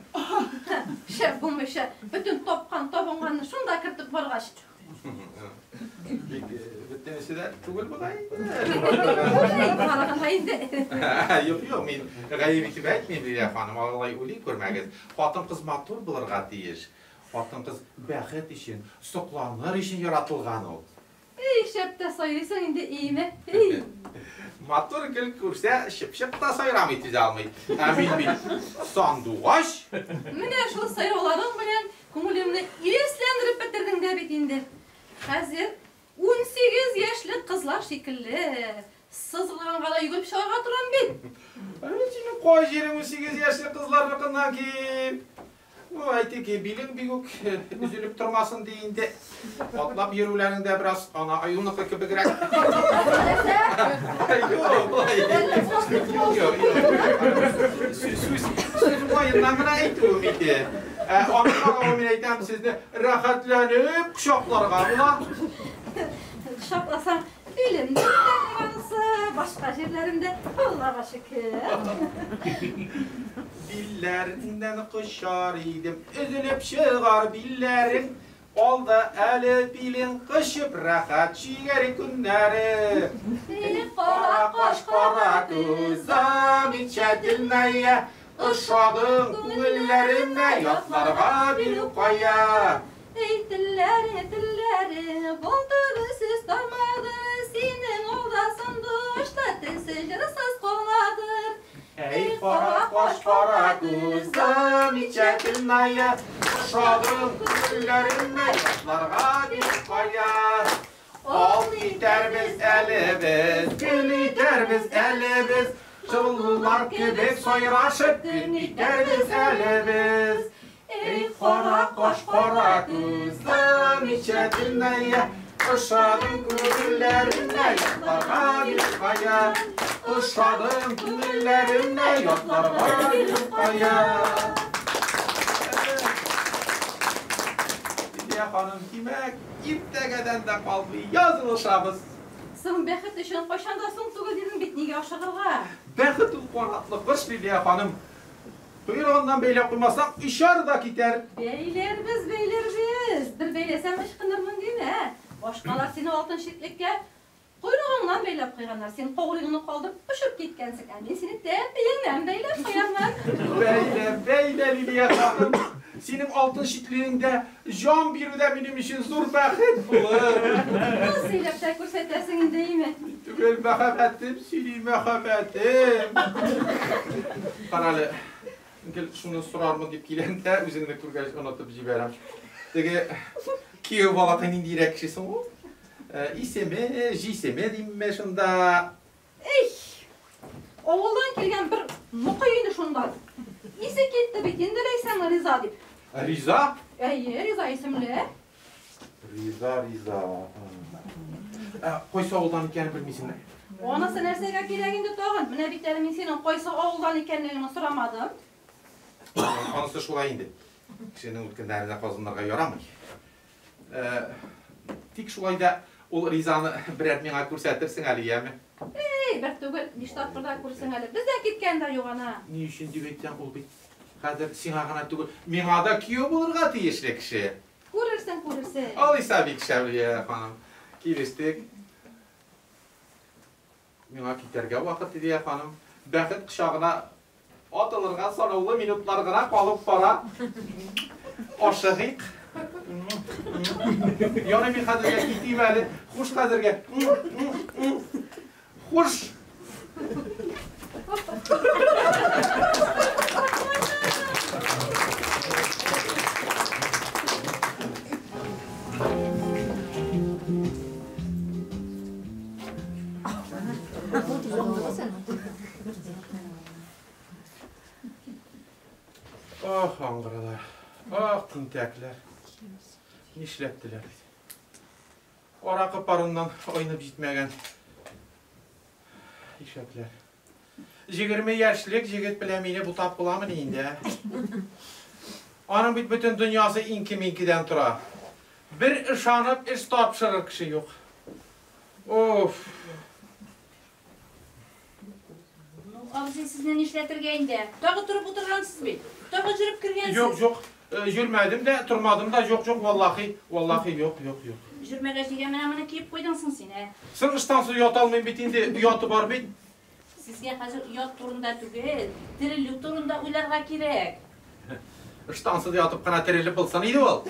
Шәп булмыйча, бөтен тапкан табынганны шунда кертеп баргач. Бик бөтенесе дә түгел бугай. Караганда инде. Юк, юк, мин гаеп итеп әйтмим, Лилия ханым, алай уйлый күрмәгез. Хатын-кыз матур булырга тиеш. Хатын-кыз бәхет өчен, сокланыр өчен яратылган ул. Эй, шәп тә сайрыйсың инде, име? Эй. Матур гөл күрсә, чыпчык та сайрамый түзә алмый. Ә мин бит сандугач. Менә шул сайрауларың белән күңелемне иләсләндереп бетердең дә бит инде. Хәзер 18 яшьлек кызлар шикелле сызылганга да йөгереп чыгарга торам бит. Әле синең кай җирең 18 яшьлек кызларныкыннан ким? Ну, әйтик, билең бик үк өзелеп тормасын ди инде. Атлап йөрүләрең дә бераз ана аюныкы кебегрәк. Юк, болай. Юк, юк. Сүз уңаеннан гына әйтүем иде. Аны каравы мин әйтәм, сезне рәхәтләнеп кочакларга була. Кочакласаң, билем дә бетәр анысы, башка җирләрем дә, Аллага шөкер. Билләреңнән кочар идем, өзелеп чыгар билләрең. Алда әле билең кочып рәхәт чигәр көннәре. Кара каш, кара күз, замечательная, ошадың күңелләремә, ятларга бирү кая. Эй, телләре, телләре, булдыры сүз тармады, синең алда сандугачта телсез җырсыз каладыр. Эй, кара каш, кара күз, замечательная, ошадың күңелләремә, ятларга бирү кая. Ал итәрбез әле без, гөл итәрбез әле без, чыллар кебек сайрашып көн итәрбез әле без. Эй, кара каш, кара күз, замечательная, ошадың күңелләремә, ятларга бирү кая. Ошадың күңелләремә, ятларга бирү кая. Лилия ханым, димәк, иртәгәдән дә калмый язылышабыз. Соң бәхет өчен кайчан да соң түгел дидең бит, нигә ашыгырга? Бәхет ул канатлы кош, Лилия ханым. Койрыгыннан бәйләп куймасаң, очар да китәр. Бәйләрбез, бәйләрбез. Бер бәйләсәм ычкынырмын димә. Башкалар сине алтын читлеккә койрыгыңнан бәйләп куйганнар. Син каурыгыңны калдырып очып киткәнсең. Ә мин сине тәпиеңнән бәйләп куярмын. Бәйлә, бәйлә, Лилия ханым. Синең алтын читлегеңдә җан бирү дә минем өчен зур бәхет булыр. Сөйләп тә күрсәтәсең инде, име? Түгел, мәхәббәтем сөйли, мәхәббәтем. Карале, гел шуны сорармын дип киләм дә, үзеңне күргәч онытып җибәрәм. Теге кияү балакай ниндирәк кеше соң ул? Исеме, җисеме димме шунда? Эй, авылдан килгән бер мукый инде шунда. Исе китте бит инде Ләйсән Риза дип. Риза? Әйе, Риза исемле. Риза, Риза. Кайсы авылдан икәнен белмисеңме? Анысы нәрсәгә кирәк инде тагын? Менә бит әле мин синең кайсы авылдан икәнлегеңне сорамадым. Анысы шулай инде. Кешенең үткәннәренә казынырга ярамый. Тик шулай да ул Ризаны берәр миңа күрсәтерсең әле, яме? Эй, бер түгел, биш тапкыр да күрсең әле. Бездән киткән дә юк ана. Ни өчен дип әйтсәң, ул бит хәзер сиңа гына түгел, миңа да кияү булырга тиешле кеше. Күрерсең, күрерсең. Алайса бик шәп, Лилия ханым. Килештек. Миңа китәргә вакыт, Лилия ханым. Бәхет кочагына атылырга санаулы минутлар гына калып бара. Ашыгыйк. Ярый, мин хәзергә китим әле. Хуш хәзергә. Хуш. Ах, аңгыралар. Ах, тинтәкләр. Нишләттеләр бит. Аракы парыннан айнып җитмәгән ишәкләр. 20 яшьлек җегет белән мине бутап буламыни инде, ә? Аның бит бөтен дөньясы инке-минкедән тора. Бер ышанып эш тапшырыр кеше юк. Оф. Ну, абзый, сезне нишләтергә инде? Тагы торып утыргансыз бит. Тагы җөреп кергәнсез. Юк, юк. Йөрмәдем дә, тормадым да, юк, юк, валлахи, валлахи, юк, юк, юк. Җөрмәгәч нигә менә моны киеп куйдың соң син, ә? Соң ыштансыз ята алмыйм бит инде, ояты бар бит. Сезгә хәзер оят турында түгел, терелү турында уйларга кирәк. Ыштансыз ятып кына терелеп булсын иде ул.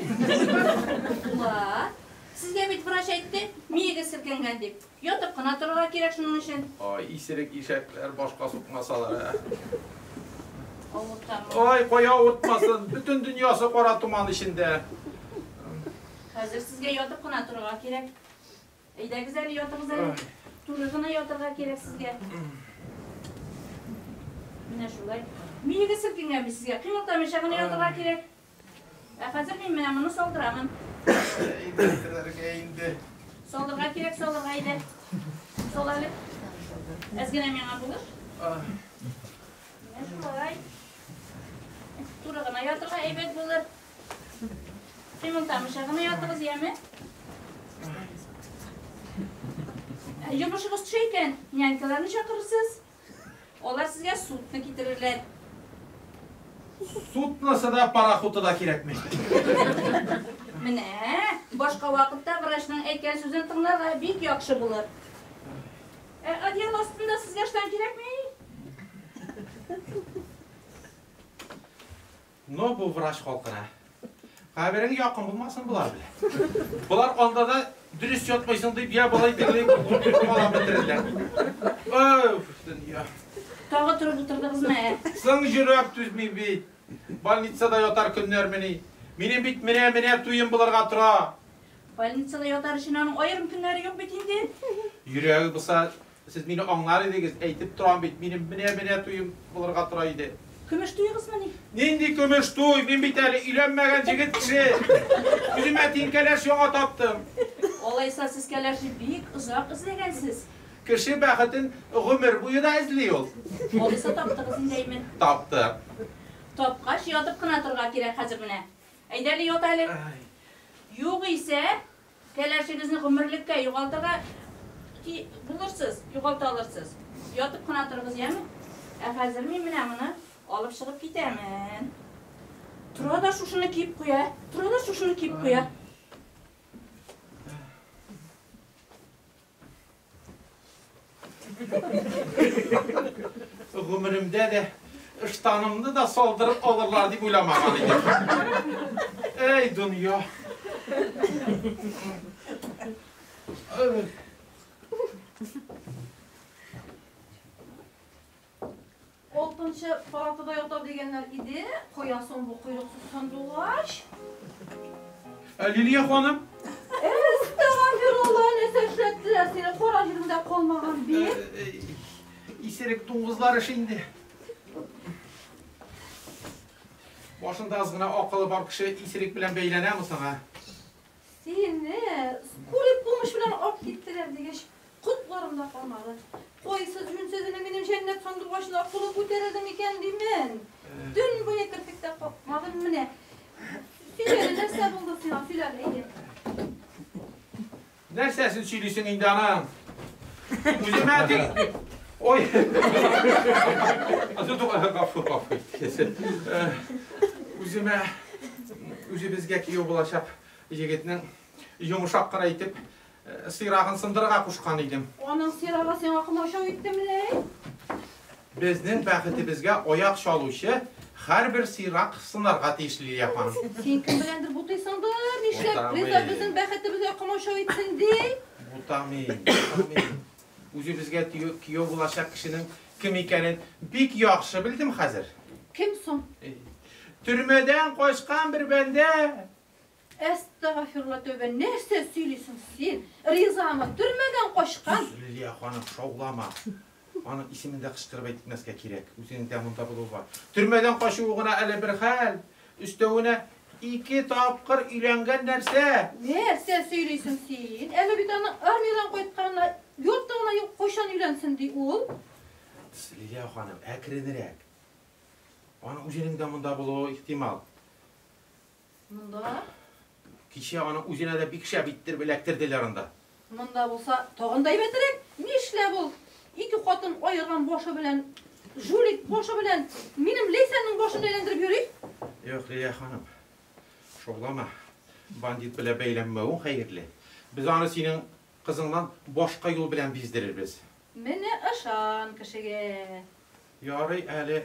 Була. Сезгә бит врач әйтте, миегез селкенгән дип. Ятып кына торырга кирәк шуның өчен. Ай, исерек ишәкләр башка сукмасалар, ә. Авыртамы? Ай, кая авыртмасын, бөтен дөньясы кара томан эчендә. Хәзер сезгә ятып кына торырга кирәк. Әйдәгез әле, ятыгыз әле. Туры гына ятырга кирәк сезгә. Менә шулай. Миегез селкенгән бит сезгә. Кыймылдамыйча гына ятырга кирәк. Ә хәзер мин менә моны салдырамын. Әйдә инде. Салырга кирәк, салырга әйдә. Сал әле. Әз генә миңа булыш. Менә шулай. Туры гына ятырга әйбәт булыр. Кыймылдамыйча гына ятыгыз, яме? Йомышыгыз төшә икән, нянькаларны чакырырсыз. Алар сезгә сутны китерерләр. Судносы да, пароходы да кирәкми. Менә, башка вакытта врачның әйткән сүзен тыңларга бик яхшы булыр. Ә одеяло астында сезгә ыштан кирәкми? Но бу врач халкына. Каберең якын булмасын болар белән. Болар анда да дөрес ятмыйсың дип, я болай тегеләй алып бетерерләр. Өф, дөнья. Тагы торып утырдыгызмы, ә? Соң йөрәк түзми бит. Больницада ятар көннәрмени? Минем бит менә-менә туем булырга тора. Больницада ятар өчен аның аерым көннәре юк бит инде. Йөрәге булса, сез мине аңлар идегез, әйтеп торам бит, минем менә-менә туем булырга тора иде. Көмеш туегызмыни? Нинди көмеш туй? Мин бит әле өйләнмәгән җегет кеше. Үземә тиң кәләш яңа таптым. Алайса сез кәләшне бик озак эзләгәнсез. Кеше бәхетен гомер буе да эзли ул. Алайса таптыгыз инде, әйме? Таптым. Тапкач, ятып кына торырга кирәк хәзер менә. Әйдә әле, ят әле. Югыйсә, кәләшегезне гомерлеккә югалтырга булырсыз, югалта алырсыз. Ятып кына торыгыз, яме? Ә хәзер мин менә моны алып чыгып китәмен. Тора да шушыны киеп куя, тора да шушыны киеп куя. Гомеремдә дә ыштанымны да салдырып алырлар дип уйламаган идем. Әй, дөнья. Алтынчы палатада ята дигәннәр иде. Кая соң бу койрыксыз сандугач? Лилия ханым. Әстәгъфирулла, нәрсә эшләттеләр сине? Кара җиреңдә калмаган бит. Исерек дуңгызлар эше инде. Башында аз гына акылы бар кеше исерек белән бәйләнәме соң, ә? Сине скорый помощь белән алып киттеләр дигәч, котларым да калмады. Кайсы җүнсезенең минем җәннәт сандугачына кулы күтәрелде микән димен. Төн буе керфек тә какмадым менә. Сөйлә әле, нәрсә булды сиңа? Сөйлә әле, әйдә. Нәрсәсен сөйлисең инде аның? Үземә тик... Ой! Гафу, гафу. Үземә, үзебезгә кияү булачак егетнең йомшак кына итеп сыйрагын сындырырга кушкан идем. Аның сыйрагы сиңа комачау иттемени? Безнең бәхетебезгә аяк чалучы һәрбер сыйрак сынарга тиеш, Лилия ханым. Син кем беләндер бутыйсыңдыр, нишләп Риза безнең бәхетебезгә комачау итсен ди? Бутамыйм, бутамыйм. Үзебезгә кияү булачак кешенең кем икәнен бик яхшы белдем хәзер. Кем соң? Төрмәдән качкан бер бәндә. Әстәгафирулла, тәүбә, нәрсә сөйлисең син? Ризамы? Төрмәдән качкан? Лилия ханым, шаулама. Аның исемен дә кычкырып әйтмәскә кирәк. Үзенең дә монда булуы бар. Төрмәдән качуы гына әле бер хәл. Өстәвенә 2 тапкыр өйләнгән нәрсә. Нәрсә сөйлисең син? Әле бит аның армиядән кайтканына йорты гына юк, кайчан өйләнсен ди ул? Лилия ханым, әкренрәк. Аның үзенең дә монда булуы ихтимал. Монда? Кичә аның үзенә дә бик шәп иттереп эләктерделәр анда. Монда булса, тагын да әйбәтрәк. Нишләп ул? 2 хатын аерган башы белән, жулик башы белән минем Ләйсәннең башын әйләндереп йөри. Юк, Лилия ханым. Шаулама. Бандит белән бәйләнмәвең хәерле. Без аны синең кызыңнан башка юл белән биздерербез. Менә ышан кешегә. Ярый әле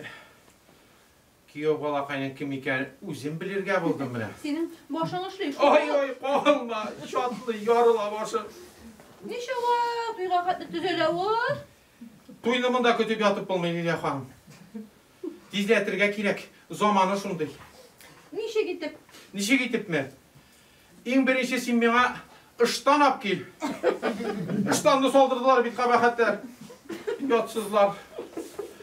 кияү балакайның кем икәнен үзем белергә булдым менә. Синең башың эшли шул. Ай-ай, калма, чатлый, ярыла башы. Ничего, туйга хәтле төзәлә ул. Туйны монда көтеп ятып булмый, Лилия ханым. Тизләтергә кирәк, заманы шундый. Ничек итеп? Ничек итепме? Иң беренче син миңа ыштан алып кил. Ыштанны салдырдылар бит кабахәтләр. Ятсызлар.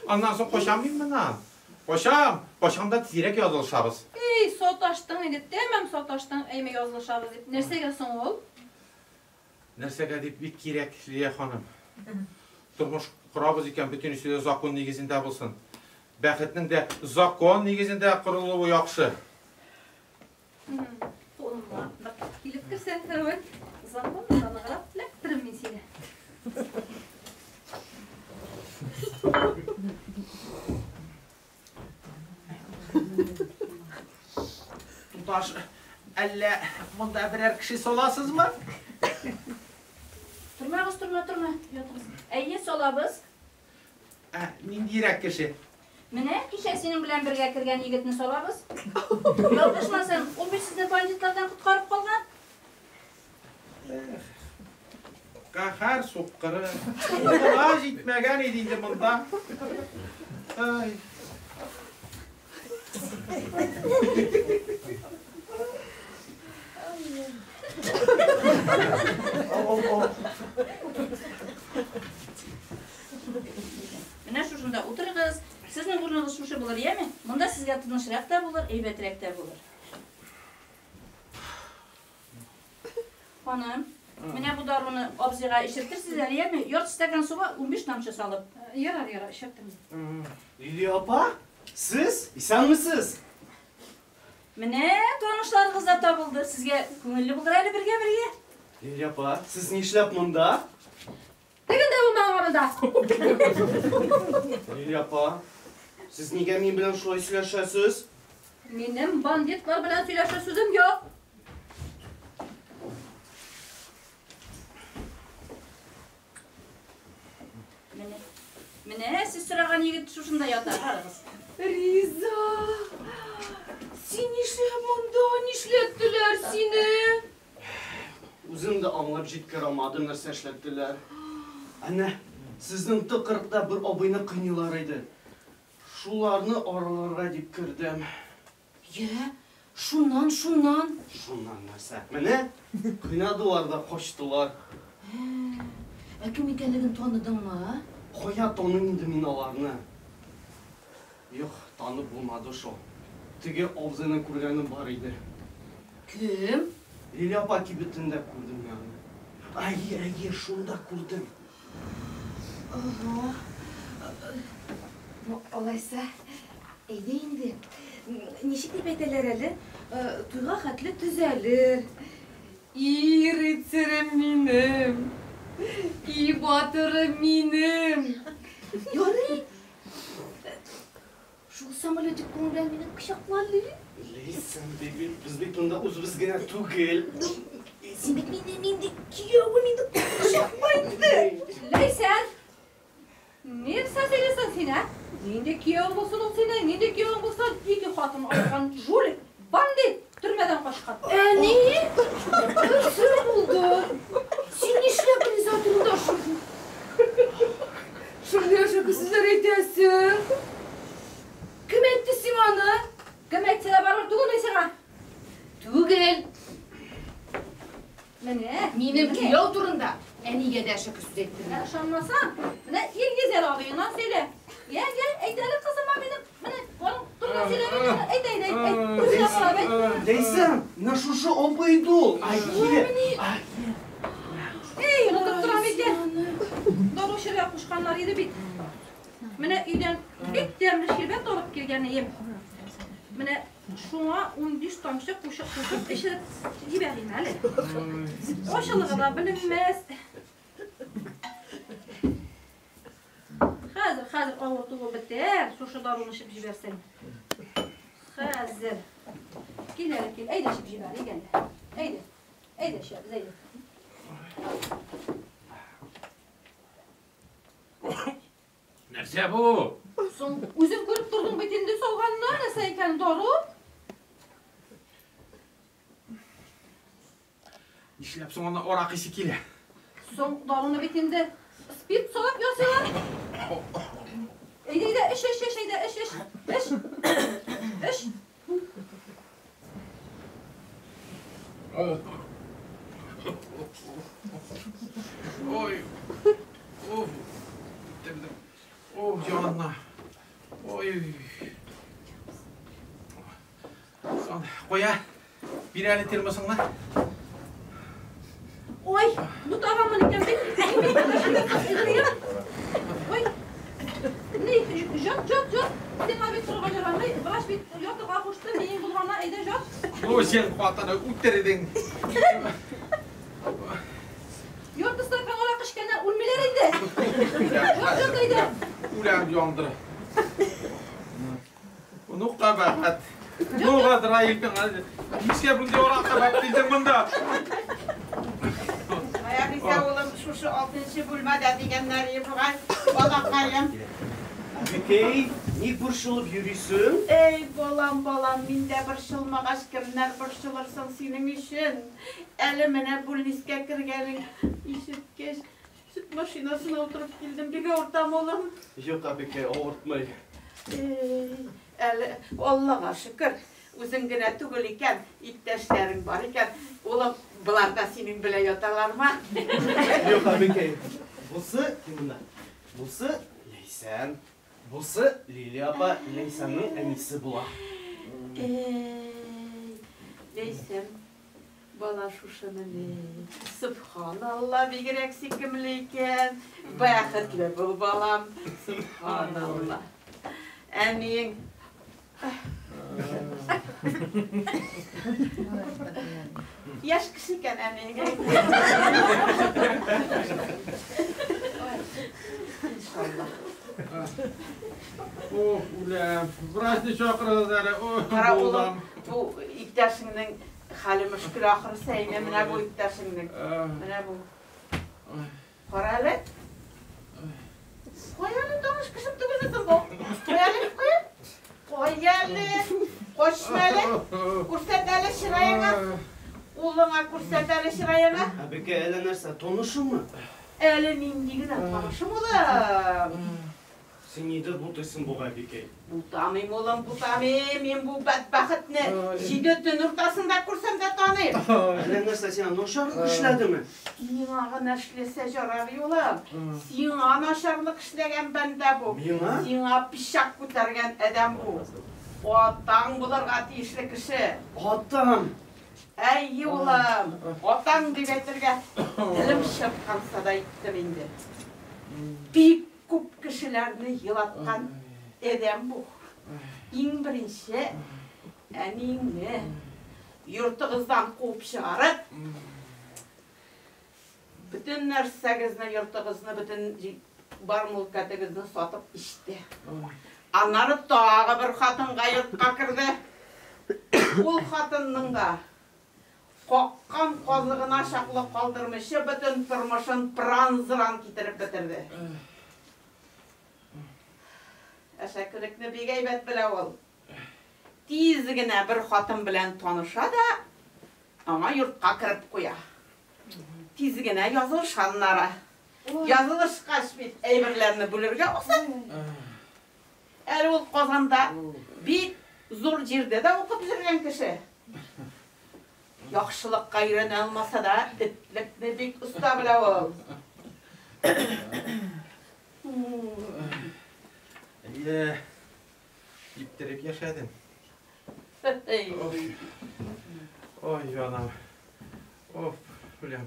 Аннан соң качам мин моннан. Качам, качам да тизрәк язылышабыз. Эй, саташтың инде, тәмам саташтың, әйме язылышабыз дип. Нәрсәгә соң ул? Нәрсәгә дип бик кирәк, Лилия ханым. Тормыш корабыз икән, бөтенесе дә закон нигезендә булсын. Бәхетнең дә закон нигезендә корылуы яхшы. Кулыма бер килеп керсә, Фәрвәт, закон таныграк эләктерем мин сине. Туташ, әллә монда берәр кеше саласызмы? Тормагыз, торма, торма, ятыгыз. Әйе, салабыз. Ә, ниндирәк кеше? Менә кичә синең белән бергә кергән егетне салабыз. Ялгышмасам, ул бит сезне бандитлардан коткарып калган. Эх, каһәр суккыры. Кулына җитмәгән иде инде монда. Ай. Менә шушында утырыгыз. Сезнең урыныгыз шушы булыр, яме? Монда сезгә тынычрак та булыр, әйбәтрәк тә булыр. Ханым, менә бу даруны абзыйга эчертерсез әле, яме? Ярты стакан суга 15 тамчы салып. Ярар, ярар, эчертермен. Лилия апа, сез исәнмесез? Менә танышларыгыз да табылды. Сезгә күңелле булыр әле бергә-бергә. Лилия апа, сез нишләп монда? Тегендә булмаган монда. Лилия апа, сез нигә мин белән шулай сөйләшәсез? Минем бандитлар белән сөйләшер сүзем юк. Менә, менә сез сораган егет шушында ята, карагыз. Риза, син нишләп монда, нишләттеләр сине? Үзем дә аңлап җиткерә алмадым, нәрсә эшләттеләр. Әнә, сезнең тыкрыкта бер абыйны кыйныйлар иде. Шуларны араларга дип кердем. Йә, шуннан, шуннан. Шуннан нәрсә? Менә, кыйнадылар да качтылар. Ә кем икәнлеген таныдыңмы? Кая таныйм инде мин аларны? Юк, танып булмады шул. Теге абзыйны күргәнем бар иде. Кем? Лилия апа кибетендә күрдем мин аны. Әйе, әйе, шунда күрдем. Ага. Ну, алайса, әйдә инде. Ничек дип әйтәләр әле? Туйга хәтле төзәлер. И рыцарем минем. И батырым минем. Ярый. Шул самолетик кулың белән мине кочакла әле. Ләйсән, бит, без бит монда үзебез генә түгел. Син бит мине инде киявем инде кочакла инде. Ләйсән, нәрсә сөйлисең син, ә? Нинди кияү булсын ул синең, нинди кияү булсын? Ике хатын алган жулик, бандит, төрмәдән качкан. Әни, нәрсә булды? Син нишләп Риза турында шундый әшәке сүзләр әйтәсең? Кем әйтте сиңа аны? Кем әйтсә дә барыбер түгелме сиңа? Түгел. Менә минем кияү турында әнигә дә әшәке сүз әйттем. Менә ышанмасаң, менә Илгиз Әйләр абыеңнан сөйлә. Я, я, әйт әле кызыма минем. Менә аның турында сөйләгән. Әйт, әйт, әйт, әйт. Үзенә карап әйт. Ләйсән, менә шушы абый иде ул. Ай, килә. Эй, онытып торам икән. Дару эчәргә кушканнар иде бит. Менә өйдән бик тәмле ширбәт алып килгән ием. Менә шуңа 15 тамчы кушып кушып эчереп җибәрим әле. Ачылыгы да беленмәс. Хәзер, хәзер авыртуы бетәр, шушы даруны эчеп җибәрсәң. Хәзер. Кил әле, кил. Әйдә эчеп җибәрик әле. Әйдә. Әйдә эчәбез, әйдә. Нәрсә бу? Соң үзең күреп тордың бит инде салганны, нәрсә икән дару? Нишләп соң аны аракы исе килә? Соң даруны бит инде спирт салып ясыйлар. Әйдә, әйдә, эч, эч, эч, әйдә, эч, эч, эч. Эч. Ой. Уф. Үтердем. Ох, җанына. Ой. Куя. Бир әле термосыңны. Ой, бутаганмын икән бит. Ой. Ни, жат, жат, жат. Сиңа бит торырга ярамый. Врач бит ятырга кушты, миең булганда әйдә жат. Ой, син хатыны үтердең. Ярты стакан аракы эчкәннәр үлмиләр инде. Жат, жат, әйдә. Үләм яндыры. Ну, кабахәт. Ну, Газраил, нишләп мондый аракы алып килдең монда? Аяк исә улым шушы алтынчы бүлмәдә дигәннәр бугай, балакаем. Әбекәй, ник борчылып йөрисең? Эй, балам, балам, мин дә борчылмагач, кемнәр борчылырсың синең өчен? Әле менә бүлнискә кергәнең ишеткәч, сөт машинасына утырып килдем. Бик авыртам, улым. Юк, әбекәй, авыртмый. Эй, әле Аллага шөкер, үзең генә түгел икән, иптәшләрең бар икән. Улым, болар да синең белән яталармы? Юк, әбекәй. Бусы кем монда? Бусы Ләйсән. Бусы Лилия апа, Ләйсәннең әнисе була. Эй, Ләйсән, бала шушымыни? Субханалла, бигрәк сөйкемле икән. Бәхетле бул, балам. Субханалла. Әниең яшь кеше икән әниең. Иншалла. Ох, үләм. Врачны чакырыгыз әле. Ох, Кара улым, булам. бу иптәшеңнең хәле мөшкел ахрысы, әйме, менә бу иптәшеңнең. Менә бу. Кара әле. Кая әле таныш кешем түгелме соң бу? Кая әле, кая? Кая әле? Качма әле. Күрсәт әле чыраеңа. Улыңа күрсәт әле чыраеңа. Әбекәй, әллә нәрсә, танышыңмы? Әле нинди генә танышым улым. Син нидер бутыйсың бугай, әбекәй. Бутамыйм, улым, бутамыйм. Мин бу бәдбәхетне җиде төн уртасында күрсәм дә таныйм. Әллә нәрсә сиңа начарлык эшләдеме? Миңа гына эшләсә ярар, улым. Сиңа начарлык эшләгән бәндә бу. Миңа? Сиңа пычак күтәргән адәм бу. Атаң булырга тиешле кеше. Атам! Әй, улым, атаң дип әйтергә телем чыкканса да әйттем инде. Бик күп кешеләрне елаткан адәм бу. Иң беренче әниеңне йортыгыздан куып чыгарып, бөтен нәрсәгезне, йортыгызны, бөтен бар мөлкәтегезне сатып эчте. Аннары тагы бер хатынга йортка керде. Ул хатынның да каккан казыгына чаклы калдырмыйча бөтен тормышын пыран-зыран китереп бетерде. Әшәкелекне бик әйбәт белә ул. Тиз генә бер хатын белән таныша да, аңа йортка кереп куя. Тиз генә язылышаннары. Язылышкач бит әйберләрне бүлергә усак. Әле ул Казанда бик зур җирдә дә укып йөргән кеше. Яхшылыкка өйрәнә алмаса да, этлекне бик оста белә ул. Әйе, иптереп яшәдем. Ой, янам. Оф, үләм.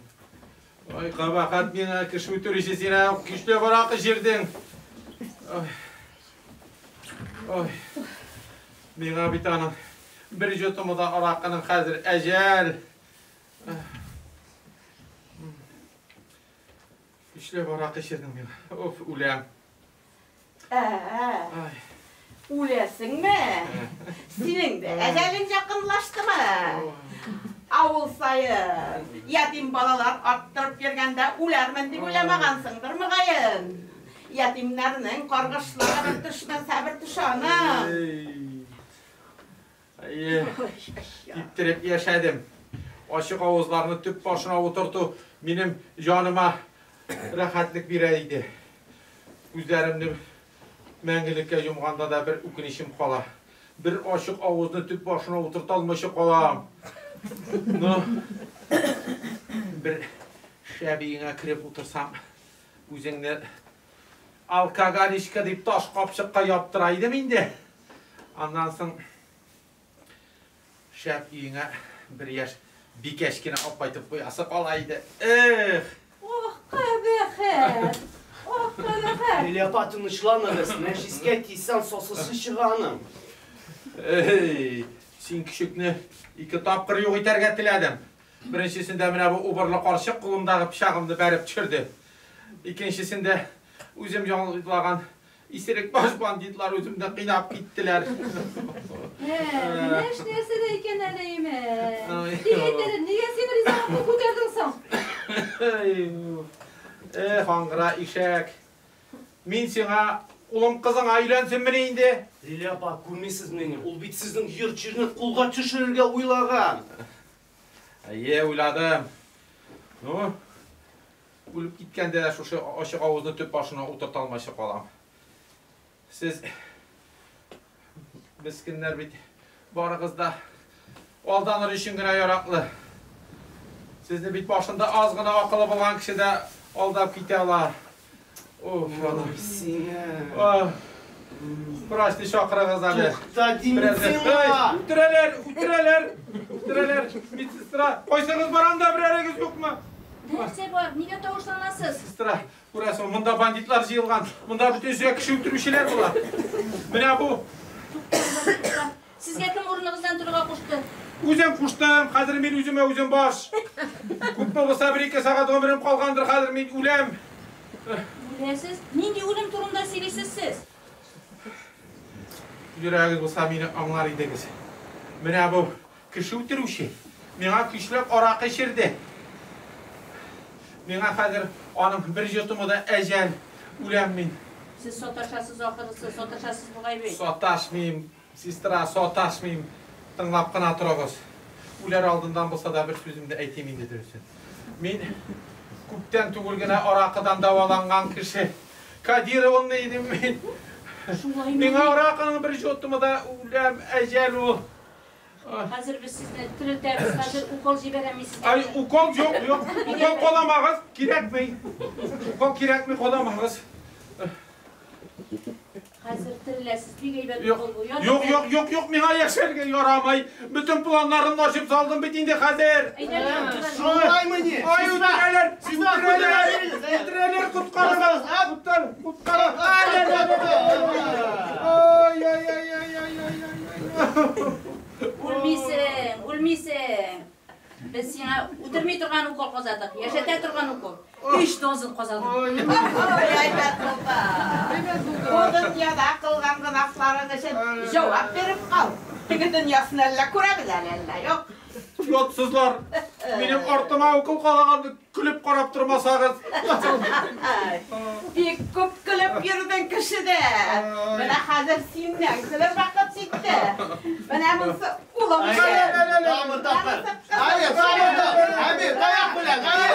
Ой, кабахат миңа кеше үтерүче син көчле аракы эчердең. Ой. Ой. Миңа бит аның бер йотымы да аракының хәзер әҗәл. Көчле аракы эчердең миңа. Оф, үләм. Ә, үләсеңме? Синең дә әҗәлең якынлаштымы? Авыл саен ятим балалар арттырып йөргәндә үләрмен дип уйламагансыңдыр, мөгаен. Ятимнәрнең каргышлары бер төшмәсә бер төшә аның. Әйе, иптереп яшәдем. Ачык авызларны төп башына утырту минем җаныма рәхәтлек бирә иде. Күзләремне мәңгелеккә йомганда да бер үкенечем кала. Бер ачык авызны төп башына утырта алмыйча калам. Ну, бер шәбиеңә кереп утырсам, үзеңне алкоголичка дип таш капчыкка яптыра идем инде. Аннан соң шәп өеңә бер яшь бикәч кенә алып кайтып куясы кала иде. Эх! Ох, кабахәт! Ох, кабахәт! Лилия апа, тынычланыгыз, нәҗескә тисәң сасысы чыга аның. Эй, син көчекне ике тапкыр юк итәргә теләдем. Беренчесендә менә бу убырлы карчык кулымдагы пычагымны бәреп төшерде. Икенчесендә үзем яллаган исерек баш бандитлар үземне кыйнап киттеләр. Менә эш нәрсәдә икән әле, име? Тик әйт әле, нигә син ризалыкны күтәрдең соң? Эх, аңгыра ишәк. Мин сиңа улым кызыңа өйләнсенмени инде? Лилия апа, күрмисезмени? Ул бит сезнең йорт-җирне кулга төшерергә уйлаган. Әйе, уйладым. Ну, үлеп киткәндә дә шушы ачык авызны төп башына утырта алмыйча калам. Сез мескеннәр бит барыгыз да алданыр өчен генә яраклы. Сезне бит башында аз гына акылы булган кеше дә алдап китә ала. Оф, Ой, сине. Врачны чакырыгыз әле. Тукта, дим сиңа. Үтерәләр, үтерәләр, үтерәләр. Медсестра, кайсыгыз бар анда, берәрегез юкмы? Нәрсә бар? Нигә тавышланасыз? Сестра, күрәсең, монда бандитлар җыелган. Монда бөтенесе кеше үтерүчеләр була. Менә бу. Тукта. Сезгә кем урыныгыздан торырга кушты? Үзем куштым, хәзер мин үземә үзем баш. Күпме булса бер-ике сәгать гомерем калгандыр, хәзер мин үләм. Үләсез? Нинди үлем турында сөйлисез сез? Йөрәгегез булса мине аңлар идегез. Менә бу кеше үтерүче миңа көчләп аракы эчерде. Миңа хәзер аның бер йотымы да әҗәл, үләм мин. Сез саташасыз ахырысы, саташасыз бугай бит. Саташмыйм, сестра, саташмыйм. Тыңлап кына торыгыз. Үләр алдыннан булса да бер сүземне әйтим инде дөресен. Мин күптән түгел генә аракыдан дәваланган кеше. Кадированный идем мин. Миңа аракының бер йотымы да үләм, әҗәл ул. Хәзер без сезне терелтәбез, хәзер укол җибәрәм мин сезгә. Ай, укол юк, юк. Укол каламагыз, кирәкми. Укол кирәкми, каламагыз. Хәзер тереләсез, бик әйбәт Юк, укол бу. юк, юк, юк, юк, миңа яшәргә ярамый. Бөтен планнарымны ачып салдым бит инде хәзер. Шулаймыни? Ай, үтерәләр, үтерәләр, үтерәләр, коткарыгыз, коткарыгыз. Ай, ай, ай, ай, ай, ай, ай, ай, ай. Үлмисең, үлмисең. Без сиңа үтерми торган укол казадык, яшәтә торган укол. 3 доза казадык. Ой, әйбәт булды. Бу дөньяда кылган гөнаһларың өчен җавап биреп кал. Теге дөньясын әллә күрәбез әле, әллә юк. Ятсызлар, минем артыма укол калаганны көлеп карап тормасагыз. Бик күп көлеп йөрдең кешедә. Менә хәзер синнән көлер вакыт җитте. Менә монысы улым. Тамыр тапкыр. Әйе, тамыр тапкыр. Әби, таяк белән. Әйе,